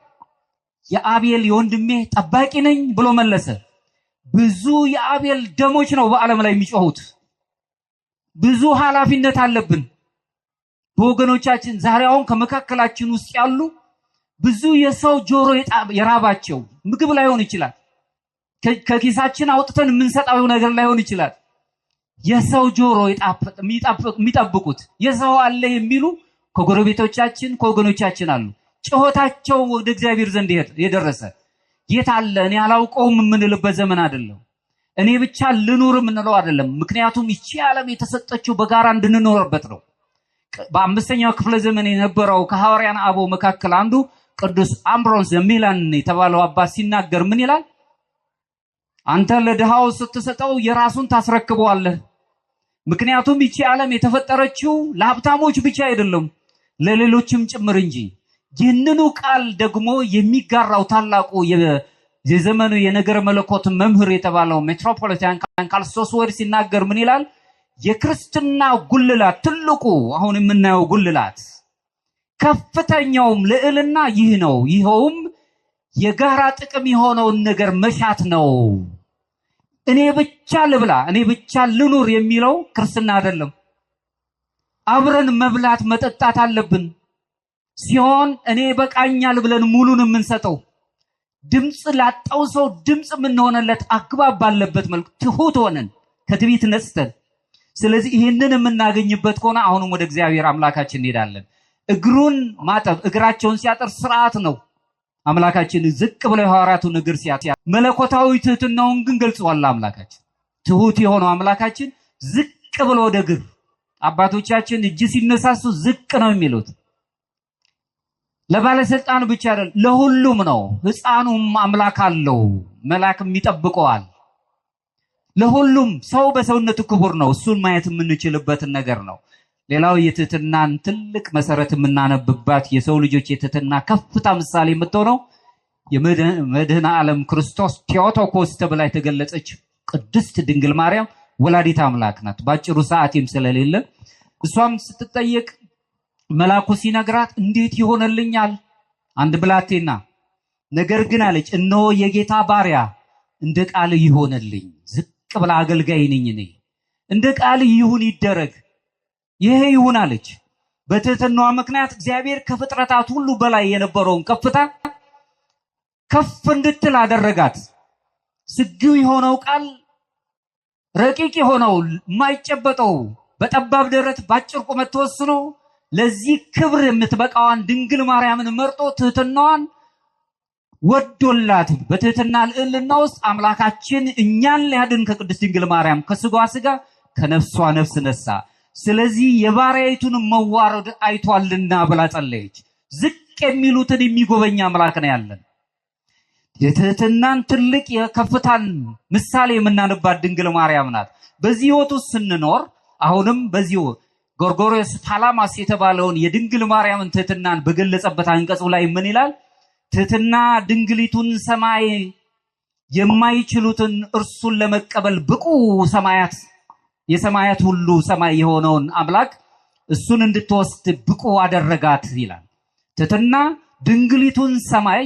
የአቤል የወንድሜ ጠባቂ ነኝ ብሎ መለሰ። ብዙ የአቤል ደሞች ነው በዓለም ላይ የሚጮሁት። ብዙ ኃላፊነት አለብን በወገኖቻችን። ዛሬ አሁን ከመካከላችን ውስጥ ያሉ ብዙ የሰው ጆሮ የራባቸው ምግብ ላይሆን ይችላል፣ ከኪሳችን አውጥተን የምንሰጣው ነገር ላይሆን ይችላል። የሰው ጆሮ የሚጠብቁት የሰው አለ የሚሉ ከጎረቤቶቻችን ከወገኖቻችን አሉ። ጮኸታቸው ወደ እግዚአብሔር ዘንድ የደረሰ የት አለ እኔ አላውቀውም የምንልበት ዘመን አይደለም። እኔ ብቻ ልኑር የምንለው አይደለም። ምክንያቱም ይቺ ዓለም የተሰጠችው በጋራ እንድንኖርበት ነው። በአምስተኛው ክፍለ ዘመን የነበረው ከሐዋርያን አበው መካከል አንዱ ቅዱስ አምብሮስ ዘሚላን የተባለው አባት ሲናገር ምን ይላል? አንተ ለድሃው ስትሰጠው የራሱን ታስረክበዋለህ። ምክንያቱም ይቺ ዓለም የተፈጠረችው ለሀብታሞች ብቻ አይደለም ለሌሎችም ጭምር እንጂ። ይህንኑ ቃል ደግሞ የሚጋራው ታላቁ የዘመኑ የነገረ መለኮት መምህር የተባለው ሜትሮፖሊታን ካልስቶስ ወር ሲናገር ምን ይላል? የክርስትና ጉልላት ትልቁ አሁን የምናየው ጉልላት ከፍተኛውም ልዕልና ይህ ነው። ይኸውም የጋራ ጥቅም የሆነውን ነገር መሻት ነው። እኔ ብቻ ልብላ፣ እኔ ብቻ ልኑር የሚለው ክርስትና አይደለም። አብረን መብላት መጠጣት አለብን ሲሆን እኔ በቃኛል ብለን ሙሉን የምንሰጠው ድምፅ ላጣው ሰው ድምፅ የምንሆነለት አግባብ ባለበት መልኩ ትሁት ሆነን ከትዕቢት ነጽተን። ስለዚህ ይህንን የምናገኝበት ከሆነ አሁንም ወደ እግዚአብሔር አምላካችን እንሄዳለን። እግሩን ማጠብ እግራቸውን ሲያጠር ስርዓት ነው። አምላካችን ዝቅ ብለው የሐዋርያቱን እግር ሲያጥብ መለኮታዊ ትህትናውን ግን ገልጿል። አምላካችን ትሁት የሆነው አምላካችን ዝቅ ብሎ ወደ እግር አባቶቻችን እጅ ሲነሳሱ ዝቅ ነው የሚሉት። ለባለስልጣን ብቻ አይደለም ለሁሉም ነው። ሕፃኑም አምላክ አለው፣ መልአክም ይጠብቀዋል። ለሁሉም ሰው በሰውነቱ ክቡር ነው። እሱን ማየት የምንችልበትን ነገር ነው። ሌላው የትህትናን ትልቅ መሰረት የምናነብባት የሰው ልጆች የትህትና ከፍታ ምሳሌ የምትሆነው የመድኃኔ ዓለም ክርስቶስ ቴዎቶኮስ ተብላ የተገለጸች ቅድስት ድንግል ማርያም ወላዲት አምላክ ናት። ባጭሩ ሰዓቴም ስለሌለ እሷም ስትጠየቅ መልአኩ ሲነግራት እንዴት ይሆንልኛል? አንድ ብላቴና ነገር ግን አለች፣ እነሆ የጌታ ባሪያ እንደ ቃል ይሆንልኝ። ዝቅ ብላ አገልጋይ ነኝ እኔ፣ እንደ ቃል ይሁን ይደረግ፣ ይሄ ይሁን አለች። በትህትናዋ ምክንያት እግዚአብሔር ከፍጥረታት ሁሉ በላይ የነበረውን ከፍታ ከፍ እንድትል አደረጋት። ስግው የሆነው ቃል ረቂቅ የሆነው የማይጨበጠው በጠባብ ደረት ባጭር ቁመት ተወስኖ ለዚህ ክብር የምትበቃዋን ድንግል ማርያምን መርጦ ትህትናዋን ወዶላት በትህትና ልዕልና ውስጥ አምላካችን እኛን ሊያድን ከቅድስት ድንግል ማርያም ከስጋዋ ስጋ ከነፍሷ ነፍስ ነሳ። ስለዚህ የባሪያይቱን መዋረድ አይቷልና ብላ ጸለየች። ዝቅ የሚሉትን የሚጎበኝ አምላክ ነው ያለን። የትህትናን ትልቅ የከፍታን ምሳሌ የምናነባት ድንግል ማርያም ናት። በዚህ ሕይወት ውስጥ ስንኖር አሁንም በዚሁ ጎርጎርዮስ ፓላማስ የተባለውን የድንግል ማርያምን ትህትናን በገለጸበት አንቀጹ ላይ ምን ይላል? ትህትና ድንግሊቱን ሰማይ የማይችሉትን እርሱን ለመቀበል ብቁ ሰማያት የሰማያት ሁሉ ሰማይ የሆነውን አምላክ እሱን እንድትወስድ ብቁ አደረጋት ይላል። ትህትና ድንግሊቱን ሰማይ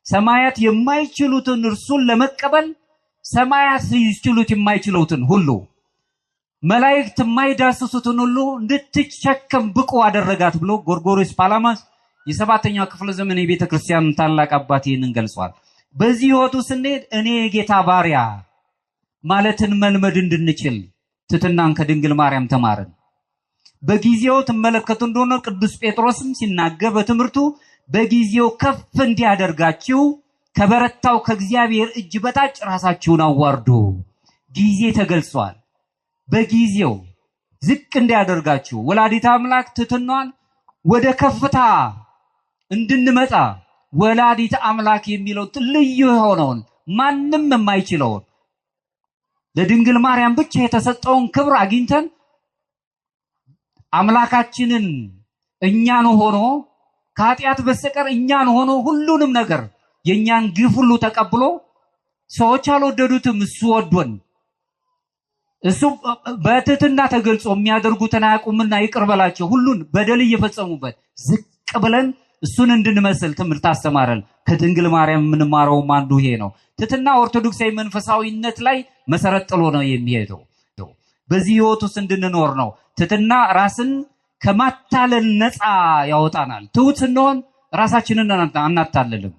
ሰማያት የማይችሉትን እርሱን ለመቀበል ሰማያት ይችሉት የማይችሉትን ሁሉ መላእክት የማይዳስሱትን ሁሉ እንድትሸከም ብቁ አደረጋት ብሎ ጎርጎርዮስ ፓላማስ የሰባተኛው ክፍለ ዘመን የቤተ ክርስቲያን ታላቅ አባት ይህንን ገልጿል። በዚህ ሕይወቱ ስንሄድ እኔ የጌታ ባሪያ ማለትን መልመድ እንድንችል ትህትናን ከድንግል ማርያም ተማርን። በጊዜው ትመለከቱ እንደሆነ ቅዱስ ጴጥሮስም ሲናገር በትምህርቱ በጊዜው ከፍ እንዲያደርጋችሁ ከበረታው ከእግዚአብሔር እጅ በታች ራሳችሁን አዋርዱ። ጊዜ ተገልጿል። በጊዜው ዝቅ እንዲያደርጋችሁ ወላዲተ አምላክ ትህትናዋን ወደ ከፍታ እንድንመጣ ወላዲተ አምላክ የሚለው ልዩ የሆነውን ማንም የማይችለውን ለድንግል ማርያም ብቻ የተሰጠውን ክብር አግኝተን አምላካችንን እኛን ሆኖ ከኃጢአት በስተቀር እኛን ሆኖ ሁሉንም ነገር የእኛን ግፍ ሁሉ ተቀብሎ ሰዎች አልወደዱትም፣ እሱ ወዶን፣ እሱ በትህትና ተገልጾ የሚያደርጉትን አያውቁምና ይቅር በላቸው፣ ሁሉን በደል እየፈጸሙበት ዝቅ ብለን እሱን እንድንመስል ትምህርት አስተማረን። ከድንግል ማርያም የምንማረውም አንዱ ይሄ ነው። ትህትና ኦርቶዶክሳዊ መንፈሳዊነት ላይ መሰረት ጥሎ ነው የሚሄደው። በዚህ ሕይወት ውስጥ እንድንኖር ነው። ትህትና ራስን ከማታለል ነፃ ያወጣናል። ትሁት ስንሆን ራሳችንን አናታልልም።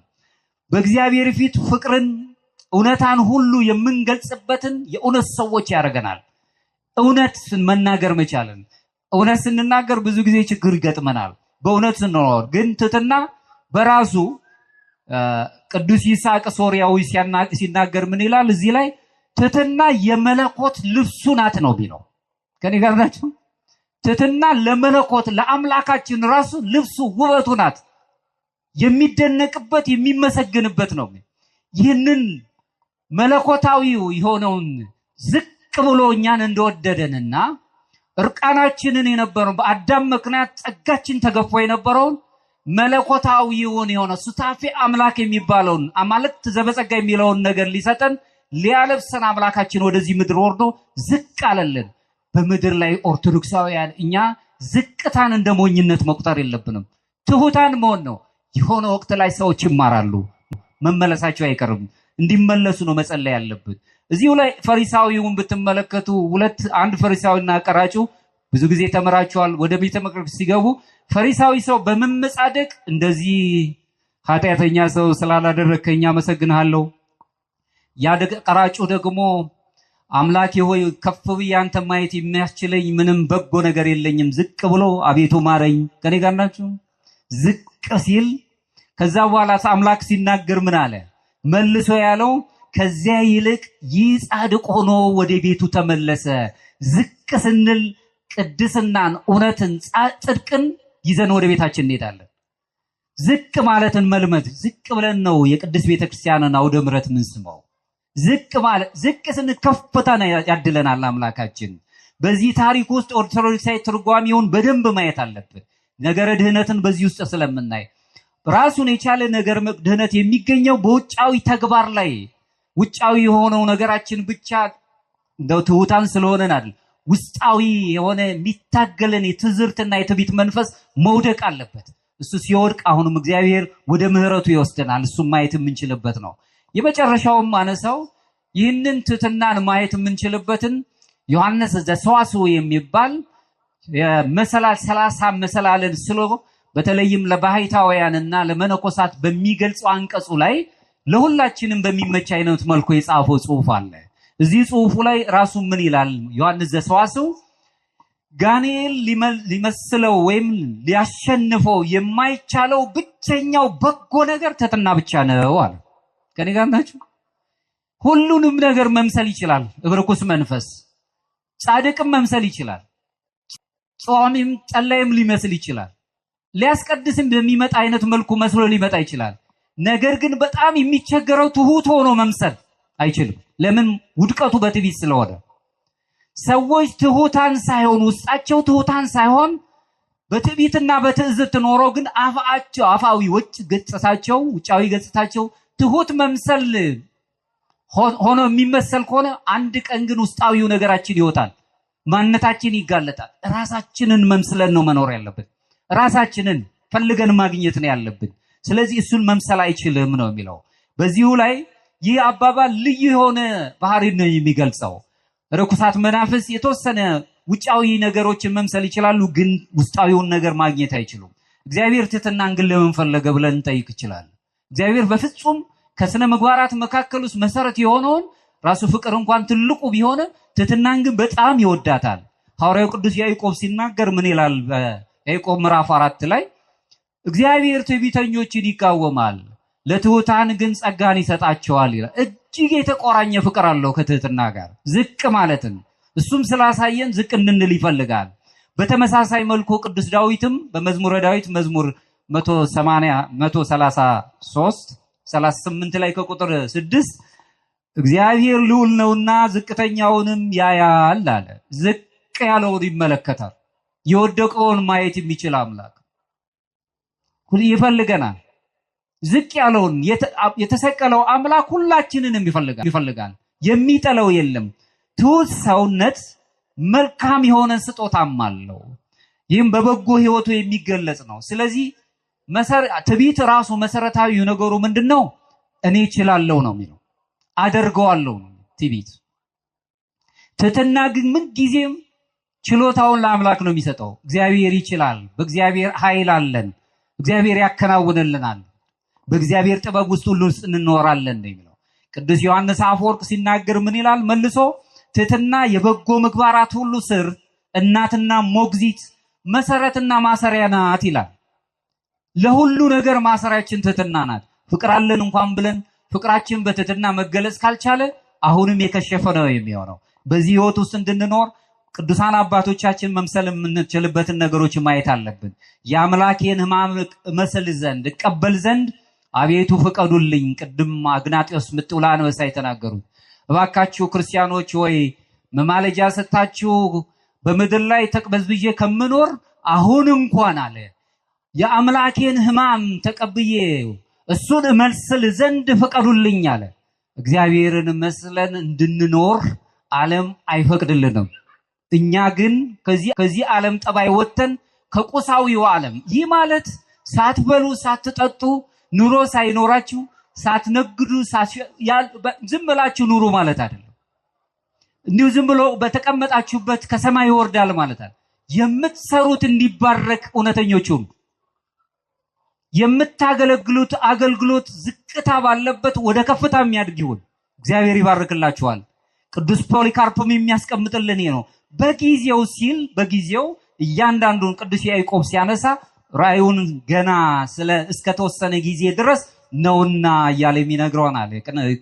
በእግዚአብሔር ፊት ፍቅርን፣ እውነታን ሁሉ የምንገልጽበትን የእውነት ሰዎች ያደርገናል። እውነት መናገር መቻልን። እውነት ስንናገር ብዙ ጊዜ ችግር ይገጥመናል። በእውነት ስንኖር ግን ትህትና በራሱ ቅዱስ ይስሐቅ ሶርያዊ ሲናገር ምን ይላል እዚህ ላይ? ትህትና የመለኮት ልብሱ ናት ነው ቢለው። ከኔ ጋር ናችሁ? ትህትና ለመለኮት ለአምላካችን ራሱ ልብሱ ውበቱ ናት። የሚደነቅበት የሚመሰገንበት ነው። ይህንን መለኮታዊው የሆነውን ዝቅ ብሎ እኛን እንደወደደንና እርቃናችንን የነበረውን በአዳም ምክንያት ጸጋችን ተገፎ የነበረውን መለኮታዊውን የሆነ ሱታፌ አምላክ የሚባለውን አማልክት ዘበጸጋ የሚለውን ነገር ሊሰጠን ሊያለብሰን አምላካችን ወደዚህ ምድር ወርዶ ዝቅ አለልን። በምድር ላይ ኦርቶዶክሳውያን እኛ ዝቅታን እንደ ሞኝነት መቁጠር የለብንም። ትሁታን መሆን ነው። የሆነ ወቅት ላይ ሰዎች ይማራሉ፣ መመለሳቸው አይቀርም። እንዲመለሱ ነው መጸለይ ያለብን። እዚሁ ላይ ፈሪሳዊውን ብትመለከቱ ሁለት አንድ ፈሪሳዊና ቀራጩ ብዙ ጊዜ ተምራቸዋል። ወደ ቤተ መቅደስ ሲገቡ ፈሪሳዊ ሰው በመመጻደቅ እንደዚህ ኃጢአተኛ ሰው ስላላደረከኝ አመሰግንሃለሁ። ያ ቀራጩ ደግሞ አምላኬ ሆይ ከፍ ብዬ አንተ ማየት የሚያስችለኝ ምንም በጎ ነገር የለኝም፣ ዝቅ ብሎ አቤቱ ማረኝ። ከኔ ጋር ናችሁ? ዝቅ ሲል ከዛ በኋላ አምላክ ሲናገር ምን አለ? መልሶ ያለው ከዚያ ይልቅ ይህ ጻድቅ ሆኖ ወደ ቤቱ ተመለሰ። ዝቅ ስንል ቅድስናን፣ እውነትን፣ ጽድቅን ይዘን ወደ ቤታችን እንሄዳለን። ዝቅ ማለትን መልመድ። ዝቅ ብለን ነው የቅድስት ቤተክርስቲያንን አውደ ምሕረት ምንስመው። ዝቅ ማለት ዝቅ ስንል ከፍታን ያድለናል አምላካችን። በዚህ ታሪክ ውስጥ ኦርቶዶክሳዊ ትርጓሜውን በደንብ ማየት አለብን። ነገረ ድህነትን በዚህ ውስጥ ስለምናይ ራሱን የቻለ ነገር ድህነት የሚገኘው በውጫዊ ተግባር ላይ ውጫዊ የሆነው ነገራችን ብቻ እንደው ትሁታን ስለሆነን አይደል። ውስጣዊ የሆነ የሚታገለን የትዝርትና የትዕቢት መንፈስ መውደቅ አለበት። እሱ ሲወድቅ አሁንም እግዚአብሔር ወደ ምሕረቱ ይወስደናል። እሱ ማየት የምንችልበት ነው። የመጨረሻውም አነሳው ይህንን ትሕትናን ማየት የምንችልበትን ዮሐንስ ዘሰዋስው የሚባል የመሰላል 30 መሰላልን ስሎ በተለይም ለባሕታውያንና ለመነኮሳት በሚገልጸው አንቀጹ ላይ ለሁላችንም በሚመች አይነት መልኩ የጻፈው ጽሑፍ አለ። እዚህ ጽሑፉ ላይ ራሱ ምን ይላል? ዮሐንስ ዘሰዋስው ጋኔል ሊመስለው ወይም ሊያሸንፈው የማይቻለው ብቸኛው በጎ ነገር ትሕትና ብቻ ነው አለ። ከኔ ጋር ናችሁ? ሁሉንም ነገር መምሰል ይችላል ርኩስ መንፈስ፣ ጻድቅም መምሰል ይችላል፣ ጾሚም ጸላይም ሊመስል ይችላል፣ ሊያስቀድስም በሚመጣ አይነት መልኩ መስሎ ሊመጣ ይችላል። ነገር ግን በጣም የሚቸገረው ትሁት ሆኖ መምሰል አይችልም። ለምን? ውድቀቱ በትዕቢት ስለሆነ። ሰዎች ትሁታን ሳይሆን ውስጣቸው ትሁታን ሳይሆን በትዕቢትና በትዕዝት ኖሮ ግን አፋቸው አፋዊ ውጭ ገጽታቸው ውጫዊ ገጽታቸው ትሁት መምሰል ሆኖ የሚመሰል ከሆነ አንድ ቀን ግን ውስጣዊው ነገራችን ይወጣል፣ ማንነታችን ይጋለጣል። ራሳችንን መምስለን ነው መኖር ያለብን። ራሳችንን ፈልገን ማግኘት ነው ያለብን። ስለዚህ እሱን መምሰል አይችልም ነው የሚለው። በዚሁ ላይ ይህ አባባል ልዩ የሆነ ባህሪ ነው የሚገልጸው። ርኩሳት መናፍስ የተወሰነ ውጫዊ ነገሮችን መምሰል ይችላሉ፣ ግን ውስጣዊውን ነገር ማግኘት አይችሉም። እግዚአብሔር ትሕትናን ግን ለምን ፈለገ ብለን እንጠይቅ ይችላል። እግዚአብሔር በፍጹም ከስነ ምግባራት መካከል ውስጥ መሰረት የሆነውን ራሱ ፍቅር እንኳን ትልቁ ቢሆን ትሕትናን ግን በጣም ይወዳታል። ሐዋርያው ቅዱስ ያዕቆብ ሲናገር ምን ይላል? በያዕቆብ ምዕራፍ 4 ላይ እግዚአብሔር ትዕቢተኞችን ይቃወማል፣ ለትሑታን ግን ጸጋን ይሰጣቸዋል ይላል። እጅግ የተቆራኘ ፍቅር አለው ከትሕትና ጋር ዝቅ ማለትን እሱም ስላሳየን ዝቅ እንድንል ይፈልጋል። በተመሳሳይ መልኩ ቅዱስ ዳዊትም በመዝሙረ ዳዊት መዝሙር 180 133 38 ላይ ከቁጥር 6 እግዚአብሔር ልዑል ነውና ዝቅተኛውንም ያያል አለ። ዝቅ ያለውን ይመለከታል። የወደቀውን ማየት የሚችል አምላክ ይፈልገናል። ዝቅ ያለውን የተሰቀለው አምላክ ሁላችንንም ይፈልጋል። የሚጠለው የለም። ትሑት ሰውነት መልካም የሆነ ስጦታም አለው። ይህም በበጎ ሕይወቱ የሚገለጽ ነው። ስለዚህ ትዕቢት ራሱ መሰረታዊ ነገሩ ምንድነው? እኔ እችላለሁ ነው የሚለው፣ አደርገዋለሁ ነው ትዕቢት። ትሕትና ግን ምን ጊዜም ችሎታውን ለአምላክ ነው የሚሰጠው። እግዚአብሔር ይችላል፣ በእግዚአብሔር ኃይል አለን፣ እግዚአብሔር ያከናውንልናል፣ በእግዚአብሔር ጥበብ ውስጥ ሁሉ እንኖራለን ነው የሚለው። ቅዱስ ዮሐንስ አፈወርቅ ሲናገር ምን ይላል መልሶ? ትሕትና የበጎ ምግባራት ሁሉ ስር እናትና ሞግዚት መሰረትና ማሰሪያ ናት ይላል። ለሁሉ ነገር ማሰሪያችን ትሕትና ናት። ፍቅር አለን እንኳን ብለን ፍቅራችን በትሕትና መገለጽ ካልቻለ አሁንም የከሸፈ ነው የሚሆነው። በዚህ ሕይወት ውስጥ እንድንኖር ቅዱሳን አባቶቻችን መምሰል የምንችልበትን ነገሮች ማየት አለብን። የአምላኬን ሕማም እመስል ዘንድ እቀበል ዘንድ አቤቱ ፍቀዱልኝ። ቅድም አግናጤዎስ ምጥውላ አንበሳ የተናገሩት እባካችሁ ክርስቲያኖች ወይ መማለጃ ሰጥታችሁ በምድር ላይ ተቅበዝብዤ ከምኖር አሁን እንኳን አለ የአምላኬን ሕማም ተቀብዬ እሱን እመስል ዘንድ ፍቀዱልኝ አለ። እግዚአብሔርን መስለን እንድንኖር ዓለም አይፈቅድልንም። እኛ ግን ከዚህ ዓለም ጠባይ ወጥተን ከቁሳዊው ዓለም፣ ይህ ማለት ሳትበሉ ሳትጠጡ ኑሮ ሳይኖራችሁ ሳትነግዱ ዝም ብላችሁ ኑሩ ማለት አይደለም። እንዲሁ ዝም ብሎ በተቀመጣችሁበት ከሰማይ ይወርዳል ማለት አይደለም። የምትሰሩት እንዲባረክ እውነተኞች ሁኑ። የምታገለግሉት አገልግሎት ዝቅታ ባለበት ወደ ከፍታ የሚያድግ ይሁን። እግዚአብሔር ይባርክላችኋል። ቅዱስ ፖሊካርፕም የሚያስቀምጥልን ይሄ ነው። በጊዜው ሲል በጊዜው እያንዳንዱን ቅዱስ ያዕቆብ ሲያነሳ ራእዩን ገና ስለ እስከተወሰነ ጊዜ ድረስ ነውና እያለ የሚነግረናል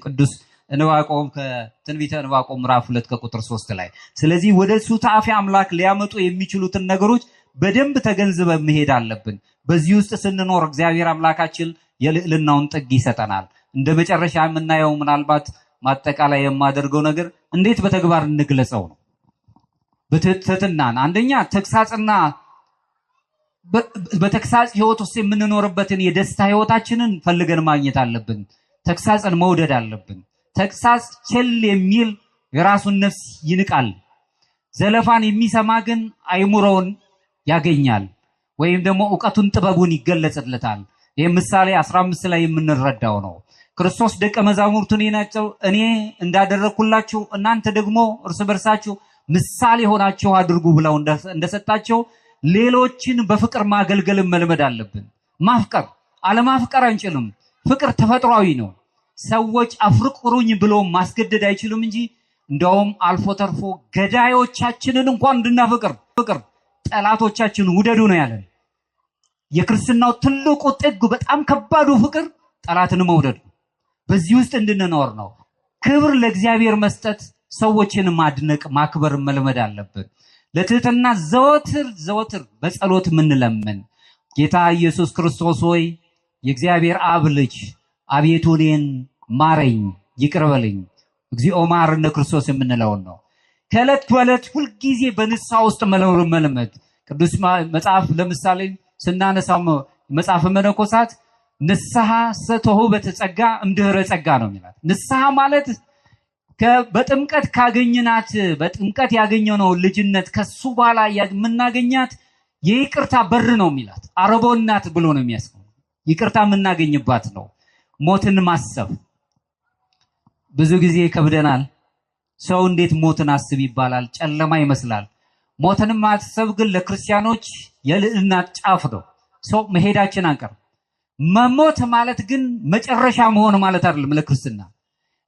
ቅዱስ ዕንባቆም ከትንቢተ ዕንባቆም ምዕራፍ 2 ከቁጥር 3 ላይ። ስለዚህ ወደ ሱታፌ አምላክ ሊያመጡ የሚችሉትን ነገሮች በደንብ ተገንዝበን መሄድ አለብን። በዚህ ውስጥ ስንኖር እግዚአብሔር አምላካችን የልዕልናውን ጥግ ይሰጠናል። እንደ መጨረሻ የምናየው ምናልባት ማጠቃለያ የማደርገው ነገር እንዴት በተግባር እንግለጸው ነው። በትህትናን አንደኛ ተግሳጽና በተግሳጽ ህይወት ውስጥ የምንኖርበትን የደስታ ህይወታችንን ፈልገን ማግኘት አለብን። ተግሳጽን መውደድ አለብን። ተግሳጽ ቸል የሚል የራሱን ነፍስ ይንቃል። ዘለፋን የሚሰማ ግን አይምሮውን ያገኛል፣ ወይም ደግሞ እውቀቱን ጥበቡን ይገለጽለታል። ይህ ምሳሌ 15 ላይ የምንረዳው ነው። ክርስቶስ ደቀ መዛሙርቱን ናቸው እኔ እንዳደረግኩላችሁ እናንተ ደግሞ እርስ በርሳችሁ ምሳሌ ሆናችሁ አድርጉ ብለው እንደሰጣቸው ሌሎችን በፍቅር ማገልገልን መልመድ አለብን። ማፍቀር አለማፍቀር አንችልም። ፍቅር ተፈጥሯዊ ነው። ሰዎች አፍቅሩኝ ብሎ ማስገደድ አይችሉም እንጂ እንደውም አልፎ ተርፎ ገዳዮቻችንን እንኳን እንድናፈቅር ፍቅር ጠላቶቻችንን ውደዱ ነው ያለን። የክርስትናው ትልቁ ጥግ በጣም ከባዱ ፍቅር ጠላትን መውደድ ነው። በዚህ ውስጥ እንድንኖር ነው። ክብር ለእግዚአብሔር መስጠት፣ ሰዎችን ማድነቅ ማክበር መልመድ አለብን። ለትህትና ዘወትር ዘወትር በጸሎት የምንለምን ጌታ ኢየሱስ ክርስቶስ ሆይ የእግዚአብሔር አብ ልጅ አቤቱ እኔን ማረኝ ይቅር በለኝ እግዚኦ መሐረነ ክርስቶስ የምንለውን ነው። ከዕለት ወለት ሁልጊዜ በንስሐ ውስጥ መኖር መልመድ። ቅዱስ መጽሐፍ ለምሳሌ ስናነሳው መጽሐፈ መነኮሳት ንስሐ ሰተውህበተ ጸጋ እምድኅረ ጸጋ ነው የሚላት። ንስሐ ማለት በጥምቀት ካገኘናት በጥምቀት ያገኘነው ልጅነት ከሱ በኋላ የምናገኛት የይቅርታ በር ነው የሚላት። አረቦናት ብሎ ነው የሚያስቀው። ይቅርታ የምናገኝባት ነው። ሞትን ማሰብ ብዙ ጊዜ ከብደናል። ሰው እንዴት ሞትን አስብ ይባላል? ጨለማ ይመስላል። ሞትን ማሰብ ግን ለክርስቲያኖች የልዕልና ጫፍ ነው። ሰው መሄዳችን አንቀር። መሞት ማለት ግን መጨረሻ መሆን ማለት አይደለም። ለክርስትና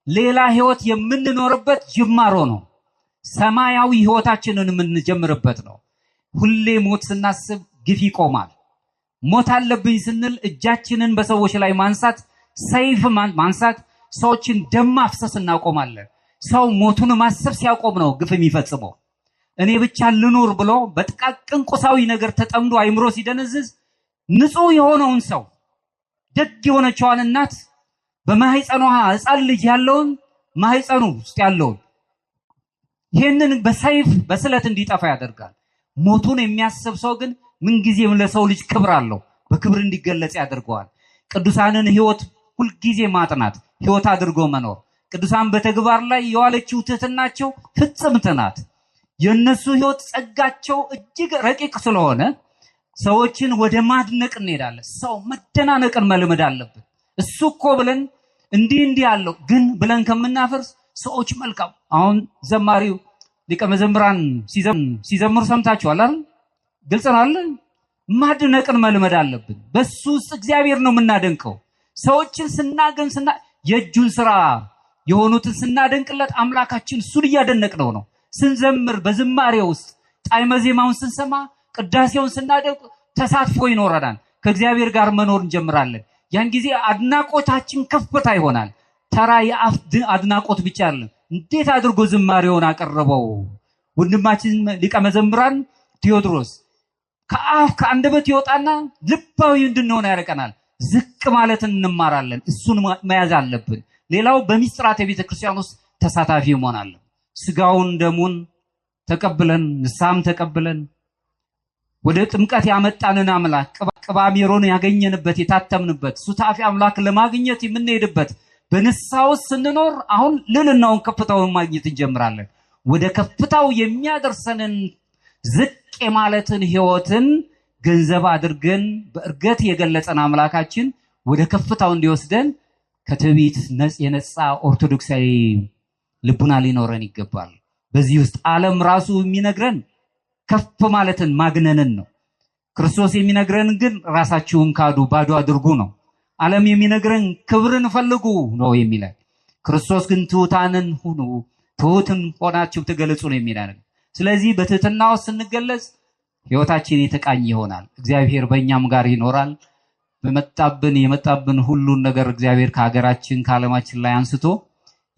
ሌላ ህይወት የምንኖርበት ጅማሮ ነው። ሰማያዊ ህይወታችንን የምንጀምርበት ነው። ሁሌ ሞት ስናስብ ግፍ ይቆማል። ሞት አለብኝ ስንል እጃችንን በሰዎች ላይ ማንሳት፣ ሰይፍ ማንሳት፣ ሰዎችን ደም ማፍሰስ እናቆማለን። ሰው ሞቱን ማሰብ ሲያቆም ነው ግፍ የሚፈጽመው። እኔ ብቻ ልኑር ብሎ በጥቃቅን ቁሳዊ ነገር ተጠምዶ አይምሮ ሲደነዝዝ ንጹህ የሆነውን ሰው ደግ የሆነችዋን እናት በማህፀኗ ሕፃን ልጅ ያለውን ማህፀኑ ውስጥ ያለውን ይህንን በሰይፍ በስለት እንዲጠፋ ያደርጋል። ሞቱን የሚያስብ ሰው ግን ምንጊዜም ለሰው ልጅ ክብር አለው፣ በክብር እንዲገለጽ ያደርገዋል። ቅዱሳንን ህይወት ሁልጊዜ ማጥናት ህይወት አድርጎ መኖር። ቅዱሳን በተግባር ላይ የዋለችው ትህትናቸው ፍጽምት ናት። የነሱ ህይወት ጸጋቸው እጅግ ረቂቅ ስለሆነ ሰዎችን ወደ ማድነቅ እንሄዳለን። ሰው መደናነቅን መልመድ አለብን። እሱ እኮ ብለን እንዲህ እንዲህ አለው ግን ብለን ከምናፈርስ ሰዎች መልካም። አሁን ዘማሪው ሊቀ መዘምራን ሲዘምሩ ሰምታችኋል አይደል? ግልጽ ነው አይደል? ማድነቅን መልመድ አለብን። በሱ ውስጥ እግዚአብሔር ነው የምናደንቀው። ሰዎችን ስናገን የእጁን ስራ የሆኑትን ስናደንቅለት አምላካችን እሱን እያደነቅነው ነው። ስንዘምር በዝማሬ ውስጥ ጣዕመ ዜማውን ስንሰማ ቅዳሴውን ስናደንቅ ተሳትፎ ይኖረናል። ከእግዚአብሔር ጋር መኖር እንጀምራለን። ያን ጊዜ አድናቆታችን ከፍታ ይሆናል። ተራ የአፍ አድናቆት ብቻ አይደለም። እንዴት አድርጎ ዝማሬውን አቀረበው ወንድማችን ሊቀ መዘምራን ቴዎድሮስ። ከአፍ ከአንደበት ይወጣና ልባዊ እንድንሆን ያደርገናል። ዝቅ ማለትን እንማራለን። እሱን መያዝ አለብን። ሌላው በሚስጥራት የቤተ ክርስቲያን ውስጥ ተሳታፊ መሆን አለብን። ስጋውን ደሙን ተቀብለን ንስሐም ተቀብለን ወደ ጥምቀት ያመጣንን አምላክ ቅባ ሜሮን ያገኘንበት የታተምንበት ሱታፊ አምላክ ለማግኘት የምንሄድበት በንስሐ ውስጥ ስንኖር አሁን ልዕልናውን ከፍታውን ማግኘት እንጀምራለን። ወደ ከፍታው የሚያደርሰንን ዝቅ የማለትን ህይወትን ገንዘብ አድርገን በእርገት የገለጸን አምላካችን ወደ ከፍታው እንዲወስደን ከትዕቢት የነጻ ኦርቶዶክሳዊ ልቡና ሊኖረን ይገባል። በዚህ ውስጥ ዓለም ራሱ የሚነግረን ከፍ ማለትን ማግነንን ነው። ክርስቶስ የሚነግረን ግን ራሳችሁን ካዱ ባዶ አድርጉ ነው። ዓለም የሚነግረን ክብርን ፈልጉ ነው የሚለን። ክርስቶስ ግን ትሑታንን ሁኑ፣ ትሑትን ሆናችሁ ተገለጹ ነው የሚለን። ስለዚህ በትህትና ውስጥ ስንገለጽ ህይወታችን የተቃኘ ይሆናል። እግዚአብሔር በእኛም ጋር ይኖራል። በመጣብን የመጣብን ሁሉን ነገር እግዚአብሔር ከሀገራችን ከዓለማችን ላይ አንስቶ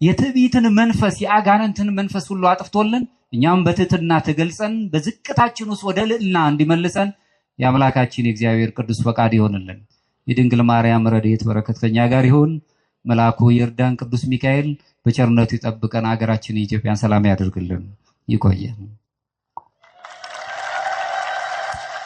የትዕቢትን መንፈስ የአጋንንትን መንፈስ ሁሉ አጥፍቶልን እኛም በትህትና ተገልጸን በዝቅታችን ውስጥ ወደ ልዕልና እንዲመልሰን የአምላካችን የእግዚአብሔር ቅዱስ ፈቃድ ይሆንልን። የድንግል ማርያም ረድኤት በረከት ከኛ ጋር ይሁን። መልአኩ ይርዳን። ቅዱስ ሚካኤል በቸርነቱ ይጠብቀን። ሀገራችን የኢትዮጵያን ሰላም ያደርግልን። ይቆየን።